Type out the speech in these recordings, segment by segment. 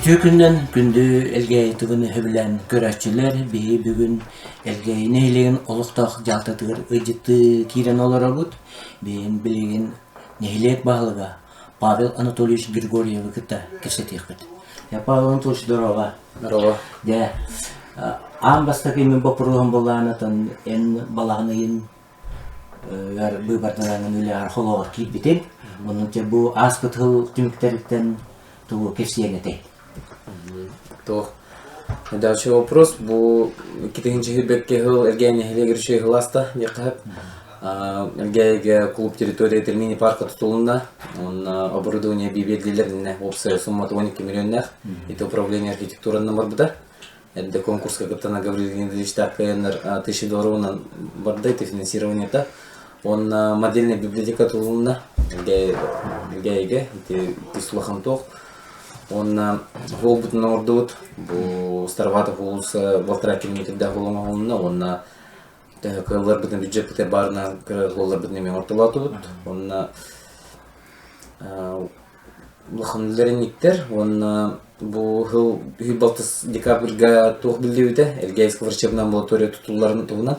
Үтүө күнүнэн күндү Элгээйи тыгын сөбүлээн көрөөччүлэр, биһи бүгүн Элгээйи нэһилиэгин олохтоох дьаһалтатыгар ыалдьыттыы киирэн олоробут. Биһин билигин нэһилиэк баһылыга Павел Анатольевич Григорьевы кытта кэпсэтиэхпит. Павел Анатольевич, здорово. Здорово. Дьэ, аан бастакы мин боппуруоһум былаанатын эн балаҕан ыйын быыбарданан үлэҕэр холоҕор киирбитим. Онон дьэ бу ааспыт сыл түмүктэриттэн тугу кэпсиэҥ этэй? Туох Дальше вопрос. Бу 2 хирбекке хыл Эргээн нэһилиэгэр үчүгэй хыласта диэххэ Эргээйигэ клуб территория мини парка тутулунна. Онно оборудование бибиэрдилэр уопсай суммата 12 миллионнаах. Это управление архитектуранан барбыта. Эрдэ конкурска кыттана Гаврил Геннадьевич Такаяннар тысяча долларынан барда это финансирование-то. Онно модельная библиотека тутулунна. Эргээйигэ ити улахан туох. Уонна суолбутун оҥордубут. Бу Староватов уулусса балтараа километрдаах буолан оҥоһулунна уонна төһө кыалларбытын бюджеппытыгар баарынан кыра суолларбытын эмиэ оҥортолоотубут. Уонна улахан үлэлэринниктэр уонна бу сыл үһү-балтыс декабрьга туох биллибитэ Элгээйскэй врачебная амбулатория тутулларын туһунан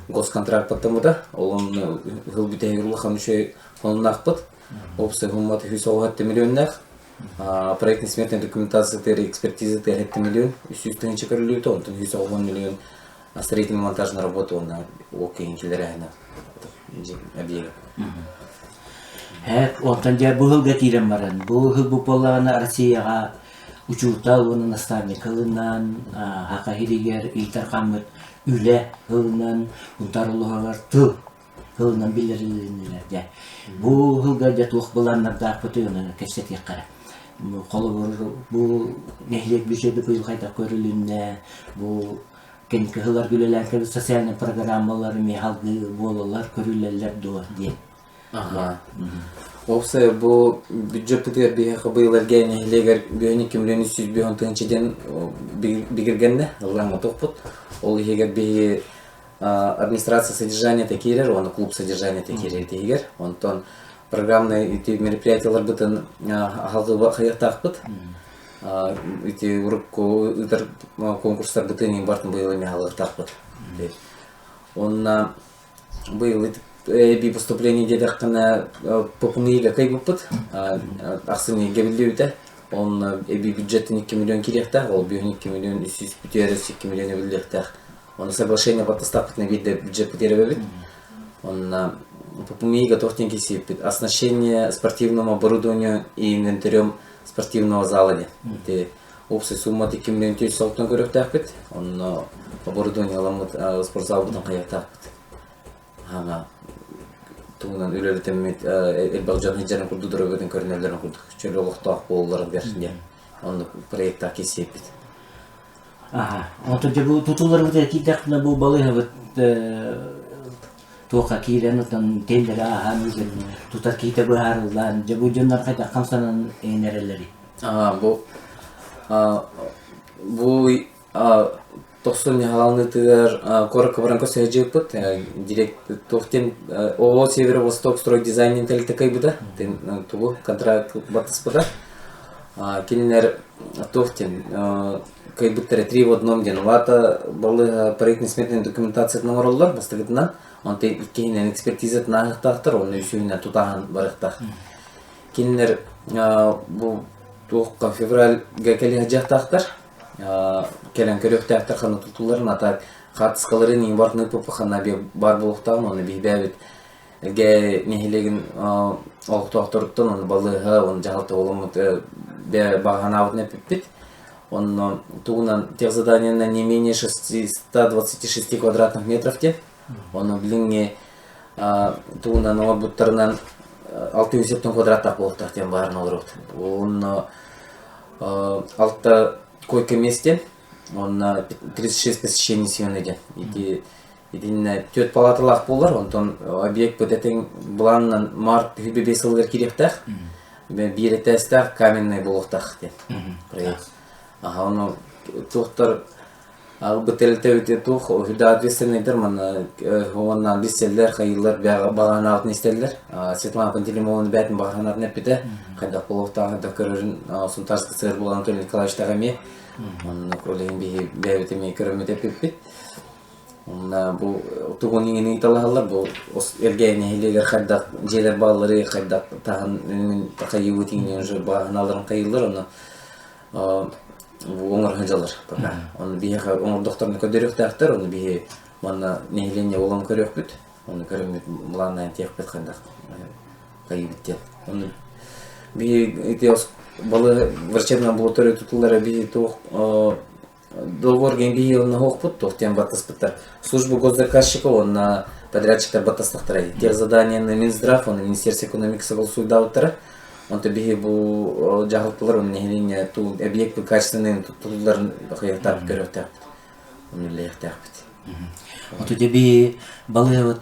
госконтракт баттаммыта. Ол онно сыл бүтэһигэр улахан үчүгэй сонуннаахпыт. Уопсай суммата 197 миллионнаах. Проектно-сметная документация экспертиза 7 миллион, 300 тыһыынча көрүллүбүтэ, онтон 190 миллион строительно-монтажная работа уонна ол киһинкилэрээһинэ объект. Һээк, онтон дьэ бу сылга киирэн баран, бу сыл бу буоллаҕына Россияҕа учуутал уонна наставник ылынан, Саха сиригэр Ил Дархаммыт үлэ ылынан, Унтаар улууһугар тыл тылынан биллэрилиннилэр дьэ. Бу сылга дьэ туох былааннардаахпытый ону кэпсэтиэххэ эрэ. Холобур, бу нэһилиэк бюджета быйыл хайдах көрүлүннэ, бу кэнники сылларга үлэлээн кэлбит социальнай программалар эмиэ салгыы буолаллар, көрүллэллэр дуо диэн. Аха. Уопсай бу бюджеппытыгар биһиэхэ быйыл Элгээйи нэһилиэгэр 2 миллион 350 тыһыынча диэн бигэргэннэ, ыллаан отуохпут. Ол иһигэр биһиги администрация содержаниета киирэр уонна клуб содержаниета киирэр тиһигэр. Онтон программнай ити мероприятиеларбытын аһалгы хайыахтаахпыт. Ити урукку ыытар конкурстарбытын импортын быйыл эмиэ аһалыахтаахпыт. Уонна быйыл эби поступление диэтэххинэ ППМИ-га кыайбыппыт. Ахсынньыга биллибитэ. Онно эби бюджеттен 2 миллион киириэхтээх, ол бүгүн 2 миллион 300 бүтүөр 2 миллион эбиллиэхтээх. Оны соглашение подписатахпытына биирдэ бюджеппит эрэбэбит. Онно ППМИ готов диэн кисиэппит. Оснащение спортивным оборудованием и инвентарем спортивного зала диэн. Ити общая сумма 2 миллион 400 көрүөхтээхпит. Онно оборудование аламмыт спортзалбытын хайыахтаахпыт. Ага. Тугунан үлэлэтэммит элбэх дьон сылдьарын курдук дорогатын көрүнэллэрин курдук чөл олохтоох буолалларыгар диэн оннук проектаах кисиэппит. Аха. Онтон дьэ бу тутууларбыт киирдэхпинэ бу балыыһабыт туохха киирэн отон тиэллэри ааһан ыытан тутар киһитэ быһаарыллан дьэ бу дьоннор хайдах хамсанан иҥэрэллэрий? Аа бу бу тохсунньу куоракка баран көрсө сылдьыбыппыт. Директ туох диэн ООО Северо-Восток стройдизайн тэрилтэ кыайбыта. Тугу контракт баттаспыта. Кинилэр туох диэн кыайбыттара три в одном диэн улаата балыыһа проектно-сметной документациятын оҥороллор бастакытынан. Онтон иккиһинэн экспертизатын ааһыахтаахтар, уонна үсүһүнэн тутааһын барыахтаах. Кинилэр бу туохха февральга кэлиһэ сылдьыахтаахтар. Кэлэн көрүөхтээхтэр ханна тутулларын, а так хаартыскаларын иҥ бартын ыыппыппыт баар буолуохтааҕын уонна биһибээбит Элгээйи нэһилиэгин олохтоохторуттан уонна балыыһа уонна дьаһалта буоламмыт баҕа санаабытын эппиппит. Онно тугунан техзаданиенан не менее 626 квадратных метров диэн. Онно билиҥҥи тугунан оҥорбуттарынан 607 квадраттаах буолуохтаах диэн баарын олоробут. Онно алта койка-мест диэн, уонна 36 посещений смены диэн. Ити Итиннэ түөрт палаталаах буолар, онтон объект этиҥ былаанынан март 25 сылыгар киириэхтээх. Биир этээстээх каменный буолуохтаах диэн проект. Аха, ону туохтар Ылбыт тэрилтэбит туох үрдэ ответственныйдар манна уонна билсэллэр, хайыылар баҕанаабытын истэллэр. Светлана Пантелеймоновна бээтин баҕанаатын эппитэ. Хайдах буолуохтааҕын хайдах көрөрүн Сунтаарскай сыыр буолан Анатолий Николаевичтаах эмиэ. Онно ол иһин биһи бэйэбит эмиэ көрөммүт эппиппит. Онно бу тугун иҥин ыйыталаһаллар бу Элгээйи нэһилиэгэр хайдах дьиэлэр баалларый, хайдах таһын хайыыбыт иҥин уже бааһыналарын хайыыллар, онно бу оҥоро сылдьаллар пока. Ону биһиэхэ оҥордохторуна көрдөрүөхтээхтэр, ону биһи манна нэһилиэнньэ буолан көрүөхпүт, ону көрөммүт былааннаан тиэхпит хайдах хайыыбыт диэн. Ону биһи ити балы врачебный амбулатория тутуллара биһи туох договор генгиһи онно оһохпут туох диэн баттаспыттар. Служба госзаказчика уонна подрядчиктар баттастахтара. Тех заданияны Минздрав, уонна Министерство экономики согласуйдаабыттара. Онто биһи бу дьаһалталар уонна нэһилиэнньэ тул объект качественный тутулларын хайыахтаахпыт көрүөхтээхпит. Ону үлэлиэхтээхпит. Оту дьэ балыабыт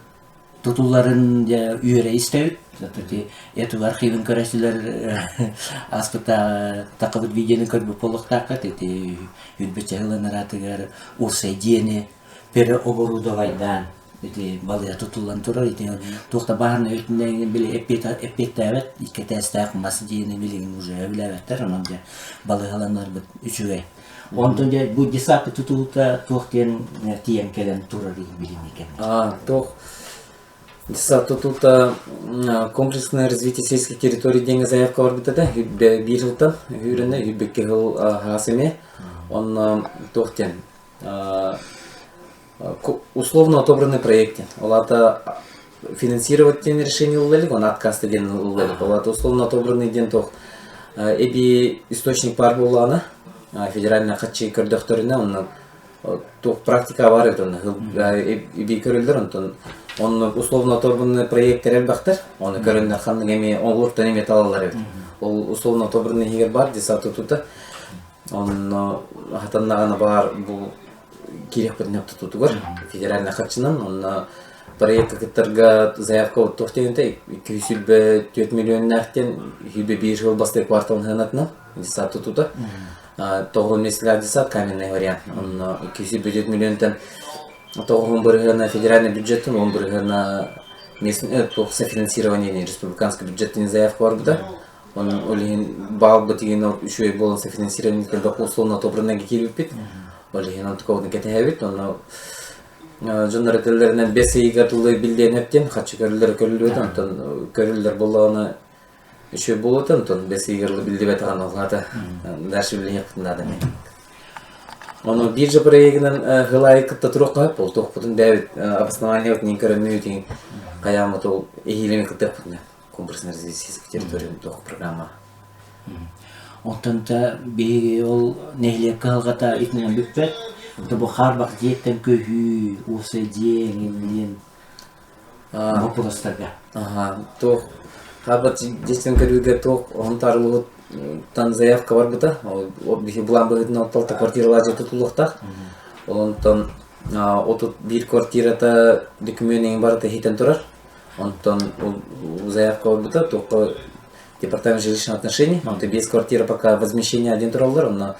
тутулларын дьэ үөрэ истэбит. Ити эту архивын көрөсүлэр ааспыта тақыбыт видеоны көрбүт буолуохтааххыт. Ити үрбүччэ ыланараатыгар урсай диэни переоборудовайдаан ити балыа тутуллан турар. Ити туох да баһарна өтүнэн били эппиэттээбэт икки этээстээх мас диэни билигин уже өбүлээбэттэр. Онон дьэ балыыһаланарбыт үчүгэй. Онтон дьэ бу десапы тутуута туох диэн тиийэн кэлэн турарый билиҥҥи кэмҥэ? А, туох десап тутуута комплексное развитие сельских территорий диэҥҥэ заявка барбыта да биир сылтан үүрэнэ үһүбэккэ сыл хаас эмиэ. Онно туох диэн условно отобранный проект диэн. Ол аата финансировать диэн решение ылла илик, он отказты диэн ылла илик. Ол аата условно отобранный диэн туох эби источник баар буоллаҕына федеральный хаччы көрдөхтөрүнэ онно туох практика бар эбит онно эби көрөллөр онтон онно условно отобранный проекттэр элбэхтэр оны көрөннөр ханнык эми олортон эми талаллар эбит ол условно отобранный иһигэр бар десант тутута онно хатаннаҕына баар бу киириэхпитин тутутугар федеральный харчынан онно проекка кыттарга заявка туох диэнтэй 224 миллионнаах диэн 101 жыл бастакы кварталын сыанатынан десант тутута тоҕуһун миэстэлээх десант каменный вариант онно 224 миллионтан тоҕуһун бырыһыана федеральный бюджеттан он бырыһыана местный туох софинансирование республиканский бюджеттен заявка барбыта Онон ол иһин баалбыт игин үчүгэй буолан софинансирование элбэх условно отобраннага киирбиппит. Ол иһин онтукабытын кэтэһэбит. Онно дьоннор этэллэринэн бэс ыйыгар тыллай биллиэн эптин, хаччы көрүллэр көрүллүбэт, онтон көрүллэр буоллаҕына үчүгэй буолуота, онтон бэс ыйыгар биллибэтэҕин ол аата дальше билиэхпитин наада Ону биржа проегынан хылайы кытта туруохха сөп, ол туохпутун бэйэбит обоснованиебытын көрөннүү хайааммыт ол эһиилэми кыттыахпытына. Комплексный развитие территории туох программа. Онтон та биһиги ол нэһилиэк кыһалҕата итинэн бүппэт. Онто бу хаарбах дьиэттэн көһүү, уопсай дьиэ эҥин боппуруостарга. Аха, туох хаарбах дьиэттэн көрүүгэ туох онтаарылыбыттан заявка барбыта. Ол биһи былаан быһыытынан оттолта квартиралар дьиэ тутуллуохтаах. Онтон 31 квартирата документ барыта иһитэн турар. Онтон заявка ылбыта, туохха департамент жилищных отношений, онтон биэс квартира пока возмещение один тураллар, онно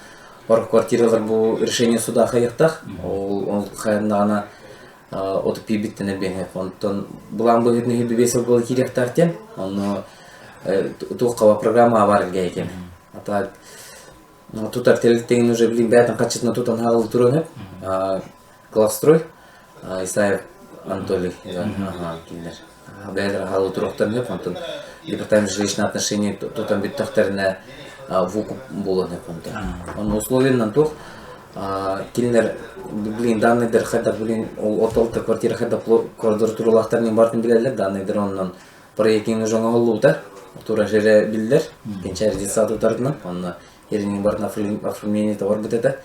бар квартиралар бу решение суда хайыахтаах, ол ол хайаннаҕына отуп биирбиттэн элбиэҥ онтон былаан быһыытынан үһү биэс сыл буола киириэхтээх диэн, онно туохха программа бар элгээйи кэм. А тутар тэрилтэҥин уже билин бэйэтин хаччытына тутан хаалыы туруон сөп. Главстрой Исаев Анатолий кинилэр бэйэлэрэ хаалыы туруохтарын сөп онтон департамент жилищных отношений тутан бүттэхтэринэ выкуп буолуон сөп онтон онно условиянан туох кинилэр блин данныйдар хайдах блин ол отолта квартира хайдах коридор туруулаахтарын бартын билэллэр данныйдар оннон проектин уже оҥоһуллубута тура жере биллэр кэнчээри детсад утарытынан онно эринин бартын оформление барбыт этэ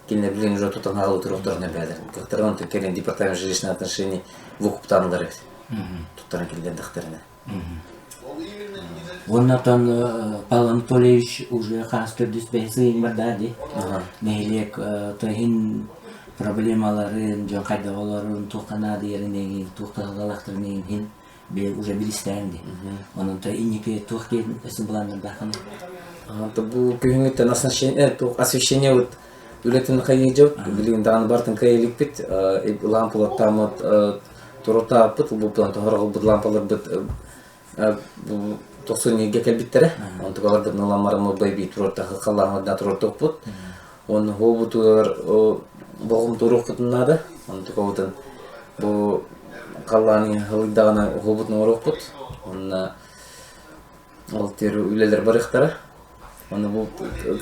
Кинилэр билигин уже тутан хаалыы туруохтарын эбээлэр. Кыахтарын онтон кэлин департамент жилищных отношений выкуптаанылар эбит. Туттаран киллэрдэхтэринэ. Уоннатан Павел Анатольевич уже хаас төрдүс бэһис ыйын барда дии. Нэһилиэк иһин проблемаларын, дьон хайдах олорорун, туохха наадыйарын эҥин, туох кыһалҕалаахтарын эҥин уже билистээн дии. Онон то инники туох диэн өссө былааннардааххын? Бу күһүҥҥүттэн освещение вот. үлэтин хайыдьабыт. Билигин даҕаны барытын кыайа иликпит. Лампалартааммыт турутааппыт, ылбыппытын тоһорҕолбут лампаларбыт тохсунньуга кэлбиттэрэ. Онтукаларбытын ылан баран байбии туруортахы халлааҥҥа туруортуохпут. Уонна хуобутугар болҕомто уруохпутун наада. Онтукабытын бу халлаан халыйдаҕына уһуобутун оҥоруохпут. Уонна ол тиэр үлэлэр барыахтара. Ону бу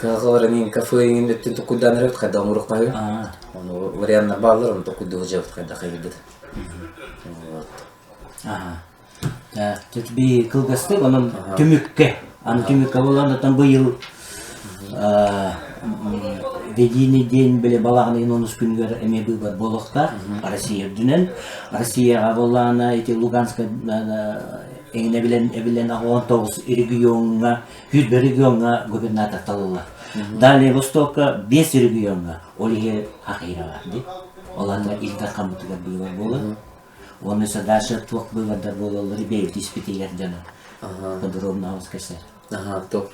кыһалҕалар эҥин кафе эҥин өттүн токуйдаан эрэбит хайдах оҥоруохха үһү. Ону варианнар бааллар, ону токуйдуу сылдьабыт хайдах хайыыбыт. Вот. Аха. Так, би кылгастык, онон түмүккэ. Аны түмүккэ буолан, оттон быйыл Ведийный день били балаҕан ыйын онус күнүгэр эмиэ быыбар буолуохтаах Россия үрдүнэн. Россияҕа буоллаҕына ити Луганскай эҥин эбилэн эбилэн 19 региоҥҥа, 101 региоҥҥа губернатор талыллар. Далее Востокка 5 региоҥҥа, ол иһи Хахирова дии. Ол аны Ил Дархаммытыгар быыбар буолар. Уонна дальше туох быыбардар буолаллар бэйэбит испитигэр дьону подробно кэсэр. Аха, то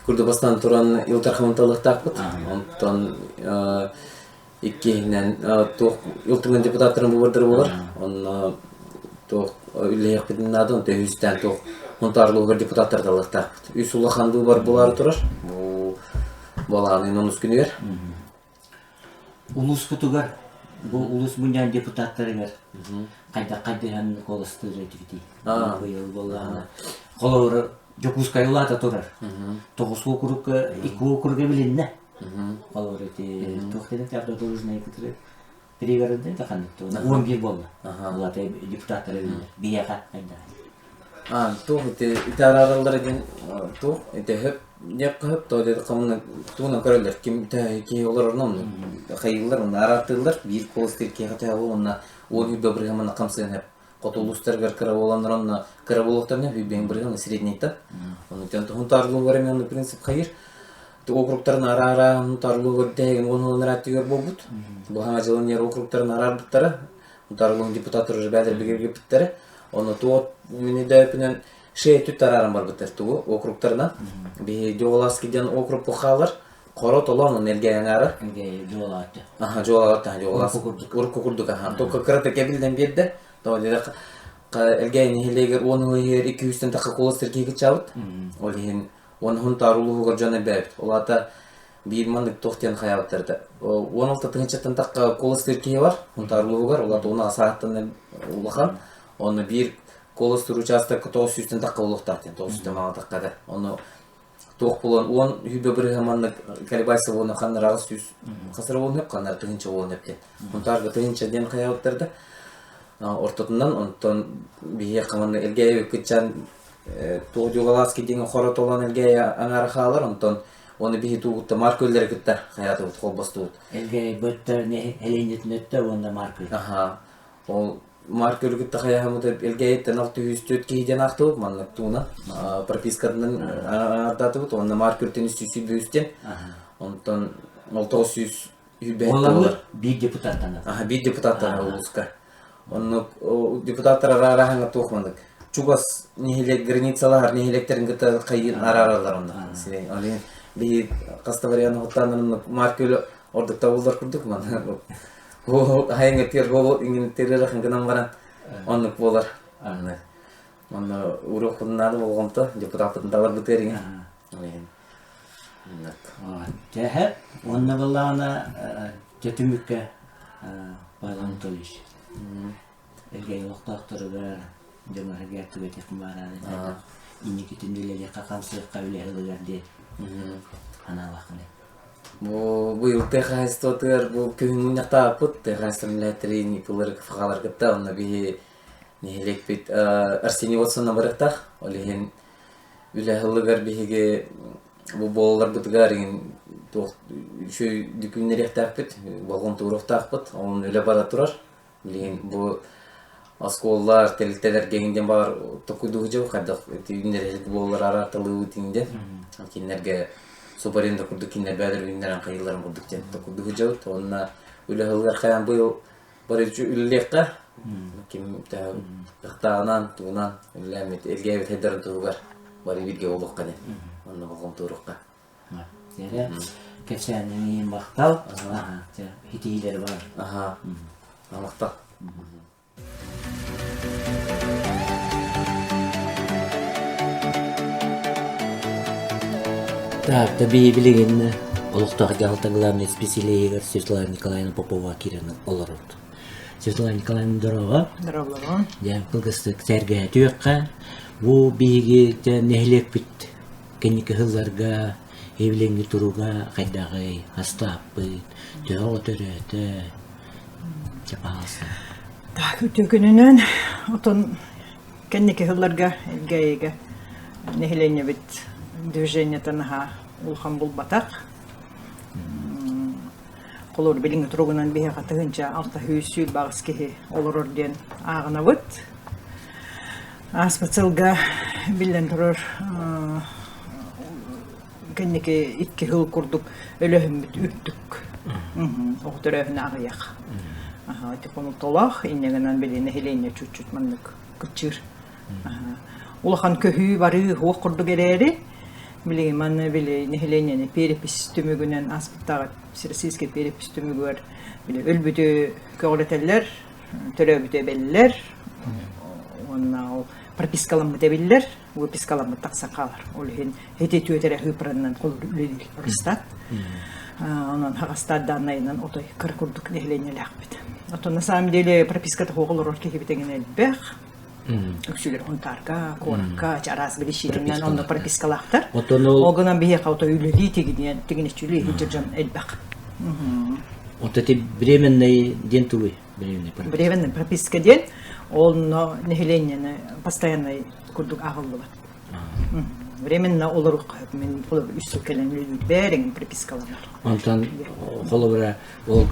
курдук бастаан туран Ил Дархамын талыахтаахпыт. Онтон иккиһинэн туох Ил Түмэн депутаттарын быыбардара буолар. Онно туох үлэлэһиэхпитин наада, онтон үһүстээн туох Хонтаарлуугар депутаттар талыахтаахпыт. Үс улахан быыбар буолаары турар. Бу балаҕан онус күнүгэр. Улууспутугар бу улуус мунньаҕын депутаттарыгар хайдах хайдыһан куоластыыр этибитий? Быйыл буоллаҕына. Холобура, Дьокуускай улаата турар. Тоҕус уокурукка, икки уокуруга билиннэ. Холобура, ити туох диэн автодорожнай кытары пригородный да ханнык 11 буолла. Улаата депутаттара билиннэ. Биһиэхэ хайдах? А, туох ити ити араараллара диэн туох ити хөп диэххэ хөп то диэтэххэ уонна тугунан көрөллөр ким киһи олорорун онно хайыыллар уонна араартыыллар биир куоластыыр киһиэхэ төһө уонна уон сүүрбэ бырыһыан манна хамсыан сөп хоту улуустарыгар кыра буоланнар онно кыра буолуохтарына сүүрбэһин бырыһыан среднейтан ону Хунтаарлуугар эмиэ онно принцип хайыыр округтарын араара Хунтаарлуугар дэһигин уон уон ырааттыгар буолбут бу хаҥа дьылын округтарын араарбыттара Хунтаарлуун депутаттар уже бэдэр бигэргиппиттэрэ Ону туох минидэпинэн шея түт арааран барбыттар тугу округтарынан. Биһи Дьуоласки диэн округ хаалар. Хоро толон он элгээҥ аара. Элгээйи Дьуолаатты. Аха Дьуолаатты Дьуолас. Урукку курдук аха. Только кырата кэбилден биэрдэ. То элгээйи нэһилиэгэр уон иһигэр икки үстэн тахха куолас тиркиһи кычаабыт. Ол иһин уон хунтаар улууһугар дьон элбээбит. Ол аата биир маннык туох диэн хайаабыттар 16 тыһыынчаттан тахха куоластыыр киһи бар Хунтаар улууһугар ол аата уна сааттан улахан онно биир куоластыыр учаастакка 900-тэн тахха буолуохтаах диэн 900-тэн маҥа тахха да ону туох буолан уон сүүрбэ бырыһа маннык колебайса буолан ханнар аҕыс сүүс хасара буолан хөп ханнар тыһыынча буолан хөп диэн Хунтаарга тыһыынча диэн хайаабыттар да ортотунан онтон биһиэхэ манна Элгээйи кытчан туох дьугалааски диэн хоро толон Элгээйи аҥаара хаалар онтон Оны биһи туугутта Марк өллөрү кытта хайаатыбыт холбостубут. Элгээйи бытта Элейнитин өттө уонна Марк Аха. Ол Марк өлү кытта хайаһамыт Элгээйиттен 604 киһи диэн аахтыбыт маннык тууна пропискатынан ааттаатыбыт уонна Марк өлтөн 323 Онтон 900 Буоламмыт биир депутаттанар. Аха, биир депутаттанар улууска. Оннук депутаттар арааһаҥа туох маннык чугас нэһилиэк границалаһар нэһилиэктэрин кытта хайыын араараллар онно. Ол иһин биһи хаста вариант хоттааннар оннук маркөлө ордук табыллар курдук манна. Хайыҥа тиэр гол иҥин тиэрэр гынан баран оннук буолар. Онно уруок наада болҕомто депутаппытын таларбытыгар иҥин. Ол иһин Тэһэ уонна былаана дьэ түмүккэ Павел Анатольевич Элгээйи олохтоохторугар дьоҥҥо түгэтиэхпин баҕарабын инникитин үлэлиэххэ хамсыахха үлэ ылыгар диэн санаалааххын Бу быйыл тыа хаһаайыстыбатыгар бу күһүн мунньахтаабыппыт тыа хаһаайыстыбатын үлэһиттэрин тыллары КФХ-лар кытта онно биһи нэһилиэкпит Арсений Ватсонна барыахтаах ол иһин Үлэ сылыгар биһиги бу буолалларбытыгар игин туох үчүгэй күннэриэхтээхпит, болҕомто ууруохтаахпыт. Онон үлэ бара турар. Билигин бу оскуолалар, тэрилтэлэргэ иҥин диэн баҕар токуйдуу сылдьабыт хайдах үүннэрэр буолалар араарталыыбыт иҥин диэн. Кинилэргэ субаренда курдук кинилэр бэйэлэрин үүннэрэн хайыылларын курдук диэн токуйдуу сылдьабыт. Уонна үлэ сылыгар хайаан быйыл Бары үлэлиэххэ, ким кыахтааҕынан, тугунан үлэлээммит, элгээбит хайдарын туһугар бары бииргэ буолуохха диэн, онно болҕомто ууруохха. Эрэ. Кэпсээнин иһин махтал. Итиилэри бар. Аха. Махтал. Так, таби билигин олохтоох дьаһалта главный специалиһигэр Светлана Николаевна Попова киирэн олорут. Светлана Николаевна дорога. Дороголорун. Дьэ, кылгастык сэргээтиэххэ. Бу биһиги нэһилиэкпит кэнники сылларга Эбилиҥҥи туруга хайдаҕый, астааппыт, төһө оҕо төрөөтө, чэ паһаалыста. Так, үтүө күнүнэн отон кэнники сылларга Элгээйигэ нэһилиэнньэбит движениета наһаа улахан булбатах. Холобур, билиҥҥи туругунан биһиэхэ 1628 киһи олорор диэн ааҕынабыт. Ааспыт сылга биллэн турар кэнники икки сыл курдук өлөһүммүт үрдүк. Оҕо төрөөһүнэ аҕыйах. Ити хомолтолоох, инньэ гынан били нэһилиэнньэ чуть-чуть маннык кыччыыр. Улахан көһүү барыы суох курдук эрээри, билигин манна били нэһилиэнньэни перепись түмүгүнэн ааспыттааҕы Всероссийскай перепись түмүгэр били өлбүтү көҕүрэтэллэр, төрөөбүтэ эбэллэр уонна ол пропискаламмыт эбиллэр, выпискаламмыт тахсан хаалар. Ол иһин ити түөтэрэ хыыпыранынан үлэлиир Росстат. Онон хаҕастаат дааннайынан отой кыра курдук нэһилиэнньэлээхпит. Оттон на самом деле прописката суох олорор киһибит эҥин элбэх. Үксүлэр Хунтаарга, куоракка, араас билишиитинэн онно пропискалаахтар. Ол гынан биһиэхэ ото үлэлии тигинэн тигинэччилии сылдьар дьон элбэх. Вот эти временный диэн тугуй? Временный прописка. Временный прописка диэн онно нэһилиэнньэни постоянный курдук ааҕыллыбат. Временно олорук мин үс сыл кэлэн үлэлиирбэр эҥин пропискаланар. Онтон холобура ол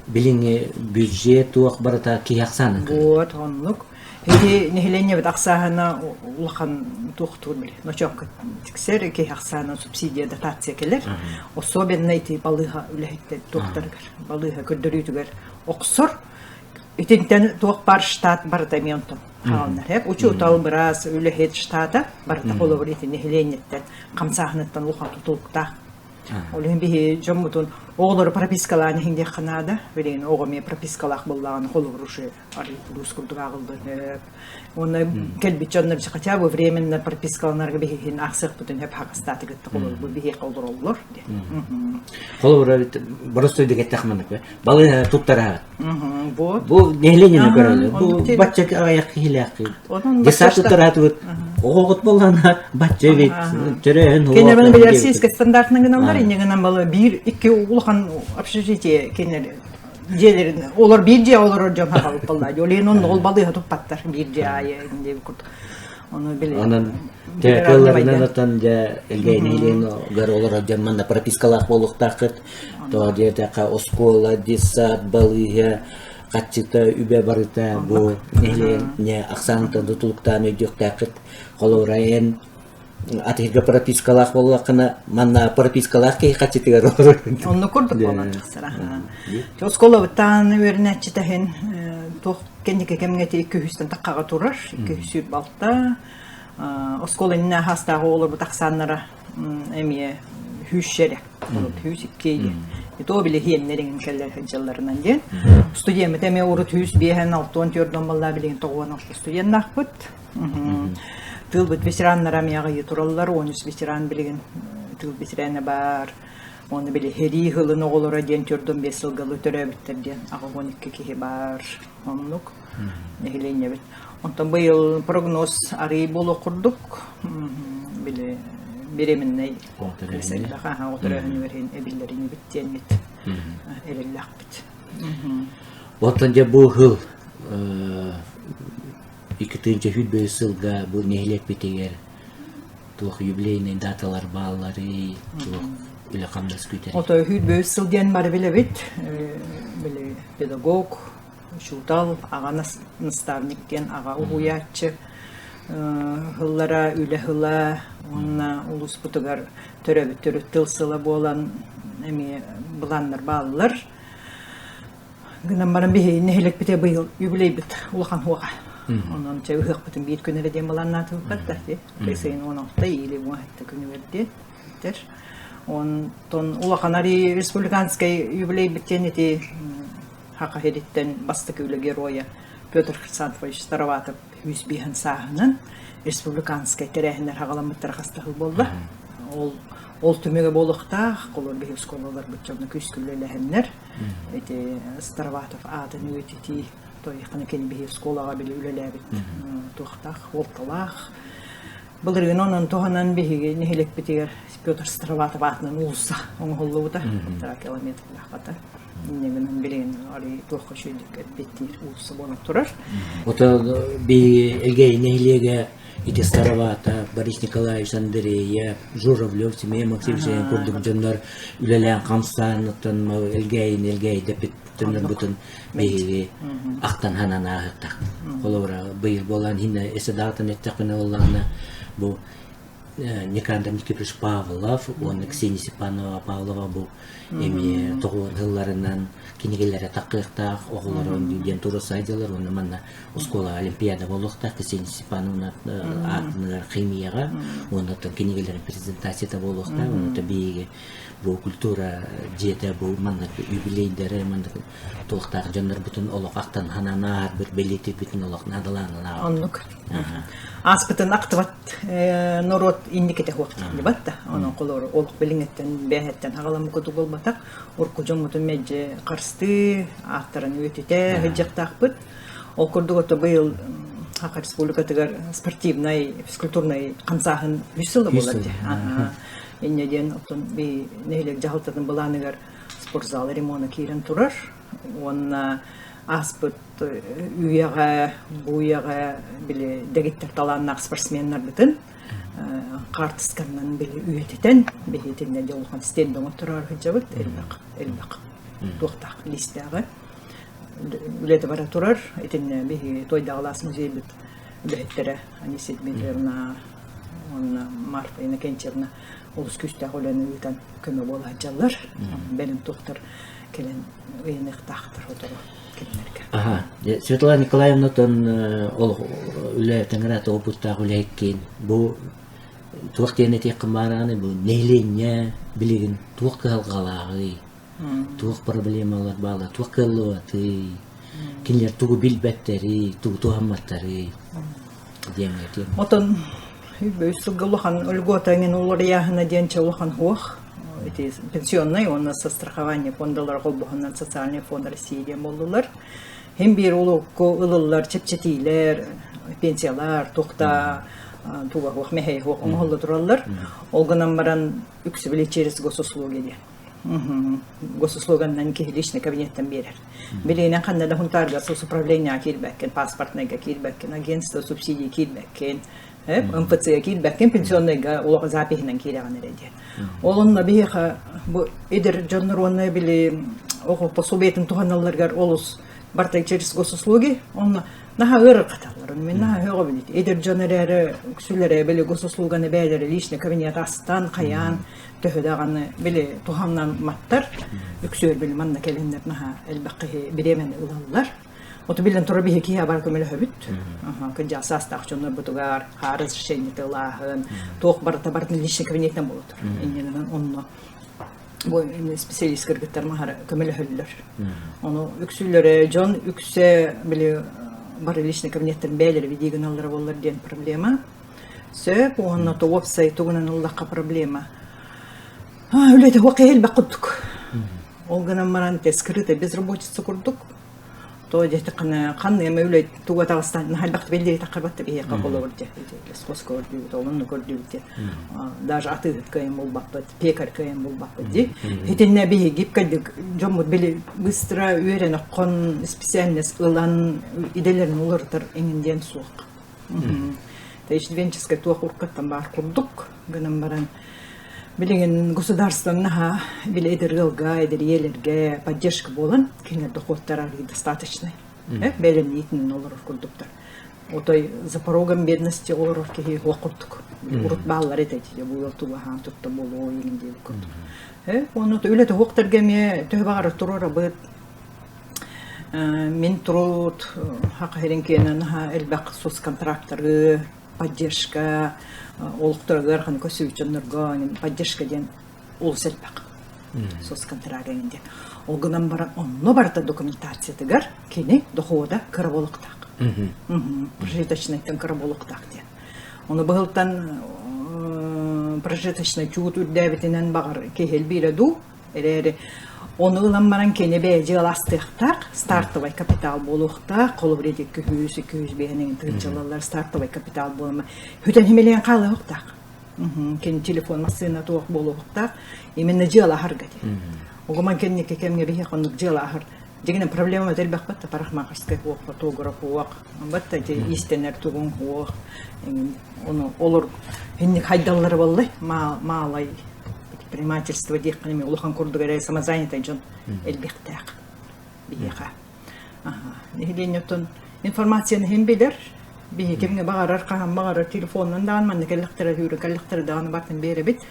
билиҥҥи бюджет туох барыта киһи ахсаанын Вот оннук. Ити нэһилиэнньэбит ахсааһына улахан туохтуур били ночоокко тиксэр киһи ахсаана субсидия дотация кэлэр. Особенно ити балыыһа үлэһиттэр туохтарыгар балыыһа көрдөрүүтүгэр охсор. Итинтэн туох баар штат барыта эмиэ онтон хаалынар. Учуутал, быраас, үлэһит штата барыта холобур ити нэһилиэнньэттэн хамсааһыныттан улахан тутулуктаах. Ол иһин биһи дьоммутун оҕолору пропискалаан иһин диэххэ наада. Билигин оҕо эмиэ пропискалаах буоллаҕына холобур уже плюс курдук ааҕыллыан сөп. Уонна кэлбит дьоннор хотя бы временно пропискаланарга биһиһин аахсыахпытын сөп хагастаатыгытта холобур биһиэхэ олороллор диэн. Холобура боростуойдук эттэххэ маннык балыыһа туттараат. Вот. Бу нэһилиэнньэни көрөллөр. Бу бачча аҕыйах киһилээххит. Десант туттараатыбыт. Оҕоҕут буоллаҕына бачча эбит. Төрөөн Кинилэр били российскай стандартынан гыналлар, инньэ гынан балы биир икки улахан общежитие кинилэр дьиэлэрин олор биир дьиэ олорор дьон хаалбыппаллаа. Ол иһин онно ол балыыһа туппаттар биир дьиэ аайы диэбит курдук. Ону били Онон тылларынан отон дьэ Элгээйи гар олорор дьон манна пропискалаах буолуохтааххыт. Тоҕо диэтэххэ оскуола, детсад, балыыһа хаччыта, үбэ барыта бу нэһилиэнньэ ахсааныттан тутулуктаан өйдүөхтээххит. Холобура эн атыырга пропискалаах буоллаххына, манна пропискалаах киһи хаччытыгар олорор. Онно курдук буолан тахсар. Оскуолабыттан үөрэнээччи таһын туох кэнники кэмҥэ ити 200-тэн таххаҕа турар, 226. Оскуола иннинэ хаастааҕы оҕолорбут ахсааннара эмиэ сүүсчэ эрэ. 102 диэн. То били хиэннэр иҥин кэллэр сылдьалларынан диэн. Студияммыт эмиэ урут 105 64 баллаа билигин 96 студеннаахпыт. Тыылбыт ветераннара эмиэ аҕыйыы тураллар, 13 ветеран билигин тыыл ветерана баар. Оны били Херии сылын оҕолоро диэн 45 сылгалы төрөөбүттэр диэн 82 киһи баар. Оннук нэһилиэнньэбит. Онтон быйыл прогноз арый буолуох курдук били беременнай оҕо төрөөһүнүгэр эбиллэринибит диэммит эрэллээхпит. Оттон дьэ бу сыл 2025 сылга бу нэһилиэкпитигэр туох юбилейный даталар баалларый, туох үлэ-хамнас күүтэрий? Ото 25 сыл диэн бары билэбит. Били педагог, учуутал, аҕа наставник диэн аҕа уһуйааччы сыллара, үлэ сыла уонна улууспутугар төрөөбүт төрүт тыл сыла буолан эмиэ былааннар бааллар. Гынан баран биһиги нэһилиэкпитэ быйыл юбилейбит улахан хуоҕа. Онон чэ ыһыахпытын биир күн эрэ диэн былааннаатыбыт да ити. Сайын 16 или 17 күнүгэр диэн этэр. Онтон улахан ари республиканскай юбилейбит диэн ити Хаха сириттэн бастакы үлэ геройа Петр Хрисанфович Староватов 105 сааһынан республиканскай тэрээһиннэр хаҕаламмыттара хастаһыл буолла. Ол ол түмүгэ буолуохтаах, холор биһи оскуолаларбыт дьоно күүскэ үлэлэһэннэр ити Староватов аатын үйэтитии тойхана кини биһи оскуолаҕа били үлэлээбит туохтаах, уолталаах. Былырыын онон туһанан биһиги нэһилиэкпитигэр Петр Староватов аатынан уулусса оҥоһуллубута, полтора километрлаахата. Инньэ гынан билигин арый туохха үчүгэйдик эппиэттиир уулусса буолан турар. Ото би Элгээйи нэһилиэгэ ити Староватов, Борис Николаевич Андреев, Журавлев, Семен Максимович курдук дьоннор үлэлээн хамсаан оттон Элгээйини Элгээйи дэппит дьоннорбутун биһиги ахтан ханан ааһыттах. Холобура быйыл буолан хинэ эсэ даҕатан эттэхпинэ буоллаҕына бу Никандр Никитич Павлов уонна Ксения Степанова Павлова бу эмиэ тоҕуон сылларынан кинигэлэрэ таххыахтаах оҕолорун диэн туруорсаайдылар уонна манна оскуола олимпиада буолуохтаах Ксения Степановна аатыныгар химияҕа уонна оттон кинигэлэрин презентацията буолуохтаах уонна биһиги бу культура дьиэтэ бу маннык юбилейдары маннык туохтаах дьоннорбутун олох ахтан ханаан ааһарбыт бэлиэтиирбитин олох наадалаанан ааҕабыт. Оннук. Ааспытын актыбат норуот инникитэ суох дииллибат да. Онон холоор олох билиҥҥиттэн бээһэттэн аҕаламмыт курдук буолбатах. Урукку дьоммутун мэлдьи харыстыы, ааттарын үйэтитэ сылдьыахтаахпыт. Ол курдук ото быйыл Саха Республикатыгар спортивнай, физкультурнай хамсааһын үс сыла буолар дии. Инньэ диэн оттон би нэһилиэк дьаһалтатын былааныгар спортзал ремона киирэн турар уонна ааспыт үйэҕэ, бу үйэҕэ били дэгиттэр талааннаах спортсменнарбытын хаартысканан били үйэтитэн биһиитиннэ дьэ улахан стенд оҥоттороор сылдьабыт элбэх элбэх туохтаах лиистээҕи үлэтэ бара турар итиннэ биһиги Туойдаҕалаас музейбыт үлэһиттэрэ Анисия Дмитриевна уонна Марфа Иннокентьевна олус күүстээх үлэни ыытан көмө буола сылдьаллар. Бэлэм туохтар кэлэн ыйаныахтаахтар сотору кинилэргэ. Аха. Светлана Николаевна тон ол үлэ тэҥэрэ опыттаах үлэһиккин бу туох диэн этиэххин баараны бу нэһилиэнньэ билигин туох кыһалҕалааҕый туох проблемалар баалар туох кыаллыбатый кинилэр тугу билбэттэрий тугу туһамматтарый диэҥҥэ этиэм Отон үс сылга улахан льгота эҥин уларыйааһына диэн чэ улахан суох. Ити пенсионнай уонна сострахование фондалара холбоһунан социальный фонд России диэн буоллулар. Хим биир улукку ылыллар чэпчэтиилэр, пенсиялар, туохта туга суох, мэһэй суох оҥоһулла тураллар. Ол гынан баран үксү били через госуслуги диэн. Госуслуганнан киһи личный кабинеттан биэрэр. Билигинэн ханна да Хунтаарга соцуправлениеҕа киирбэккин, паспортнайга киирбэккин, агентство субсидии киирбэккин, МФЦ-га киирбэккин, пенсионнайга олох запиһынан киирэҕин эрэ диэн. Ол онно биһиэхэ бу эдэр дьоннор уонна били оҕо пособиетын туһаналларыгар олус барыта через госуслуги, онно наһаа ыарырҕаталлар. Мин наһаа һөҕөбүн ити. Эдэр дьон эрээри үксүлэрэ били госуслуганы бэйэлэрэ личный кабинет астан, хайаан төһө даҕаны били туһанамматтар үксүөр били манна кэлиннэр наһаа элбэх киһи бириэмэни ылаллар. Оту билэн турар биһи киһи бар көмөлөһөбүт. Кырдьаҕас саастаах дьоннорбутугар хаар разрешениета ылааһын, туох барыта барытын личный кабинеттен буола турар. Иннинэн онно бу специалист кыргыттар маһара көмөлөһөллөр. Ону үксүлэрэ дьон үксэ били бары личный кабинеттен бэйэлэрэ видии гыналлара буоллар диэн проблема. Сөп уонна то уопсай тугунан ыллахха проблема. Үлэтэ хуох элбэх курдук. Ол гынан баран те скрытая безработица курдук. То диэтэххинэ ханна эмэ үлэ туга таҕыстан наһайбахты бэлиэ таххарбатта биһиэхэ холобур дьэ лесхоз көрдүүбүт олонну көрдүүбүт дьэ даже атыыһыт кыайан булбаппыт пекарь кыайан булбаппыт дии итиннэ биһиги гибкайдык дьоммут били быстро үөрэн оххон специальность ылан идэлэрин уларытар эҥин диэн суох Иждивенческай туох уруккаттан баар курдук гынан баран билигин государство наһаа били эдэр ыалга, эдэр ийэлэргэ поддержка буолан кинилэр дохуоттара достаточный. Бэлэмниитинэн олорор курдуктар. Отой за порогом бедности олорор киһи суох курдук. Урут бааллар этэ дии, бу ыал тугаһаан тутта буолуо игин диэбит курдук. Ону үлэтэ суохтарга эмиэ төһө баҕарар туруорабыт. Мин труд Саха сирин киэнэ наһаа элбэх соцконтрактары, поддержка олохторугар ханнык көрсүбүт дьоннорго поддержка диэн. олус элбэх. Соцконтракт эҥин диэн. Ол гынан баран онно барыта документациятыгар кини дохода кыра буолуохтаах. Прожиточнайтан кыра буолуохтаах диэн. Ону быһылтан прожиточнай чуут үрдээбитинэн баҕар киһи элбиирэ дуу, эрээри ону ылан баран кини бэйэ дьыалаастыахтаах, стартовай капитал буолуохтаах, холобур ити 200 205 тыһыынчалалар стартовай капитал буолама бүтэн химилээн хаалыахтаах. Кини телефон массыына туох буолуохтаах, именно дьыала аһарга диэн. Оҕомон кэнники кэмҥэ биһиэхэ оннук дьыала аһар. Дьиҥинэн проблема элбэхпит да парикмахерскай уох, фотограф уох, бат иистэнэр тугуҥ уох, ону олор инник хайдаллара буоллай маалай предпринимательство диэххин эмиэ улахан курдук эрэ самозанятай дьон элбэхтээх биһиэхэ. Нэһилиэнньэ оттон информацияны иһин билэр, биһи кимҥэ баҕарар, хаһан баҕарар телефонунан даҕаны манна кэллэхтэрэ, үүрэн кэллэхтэрэ даҕаны бартын биэрэбит.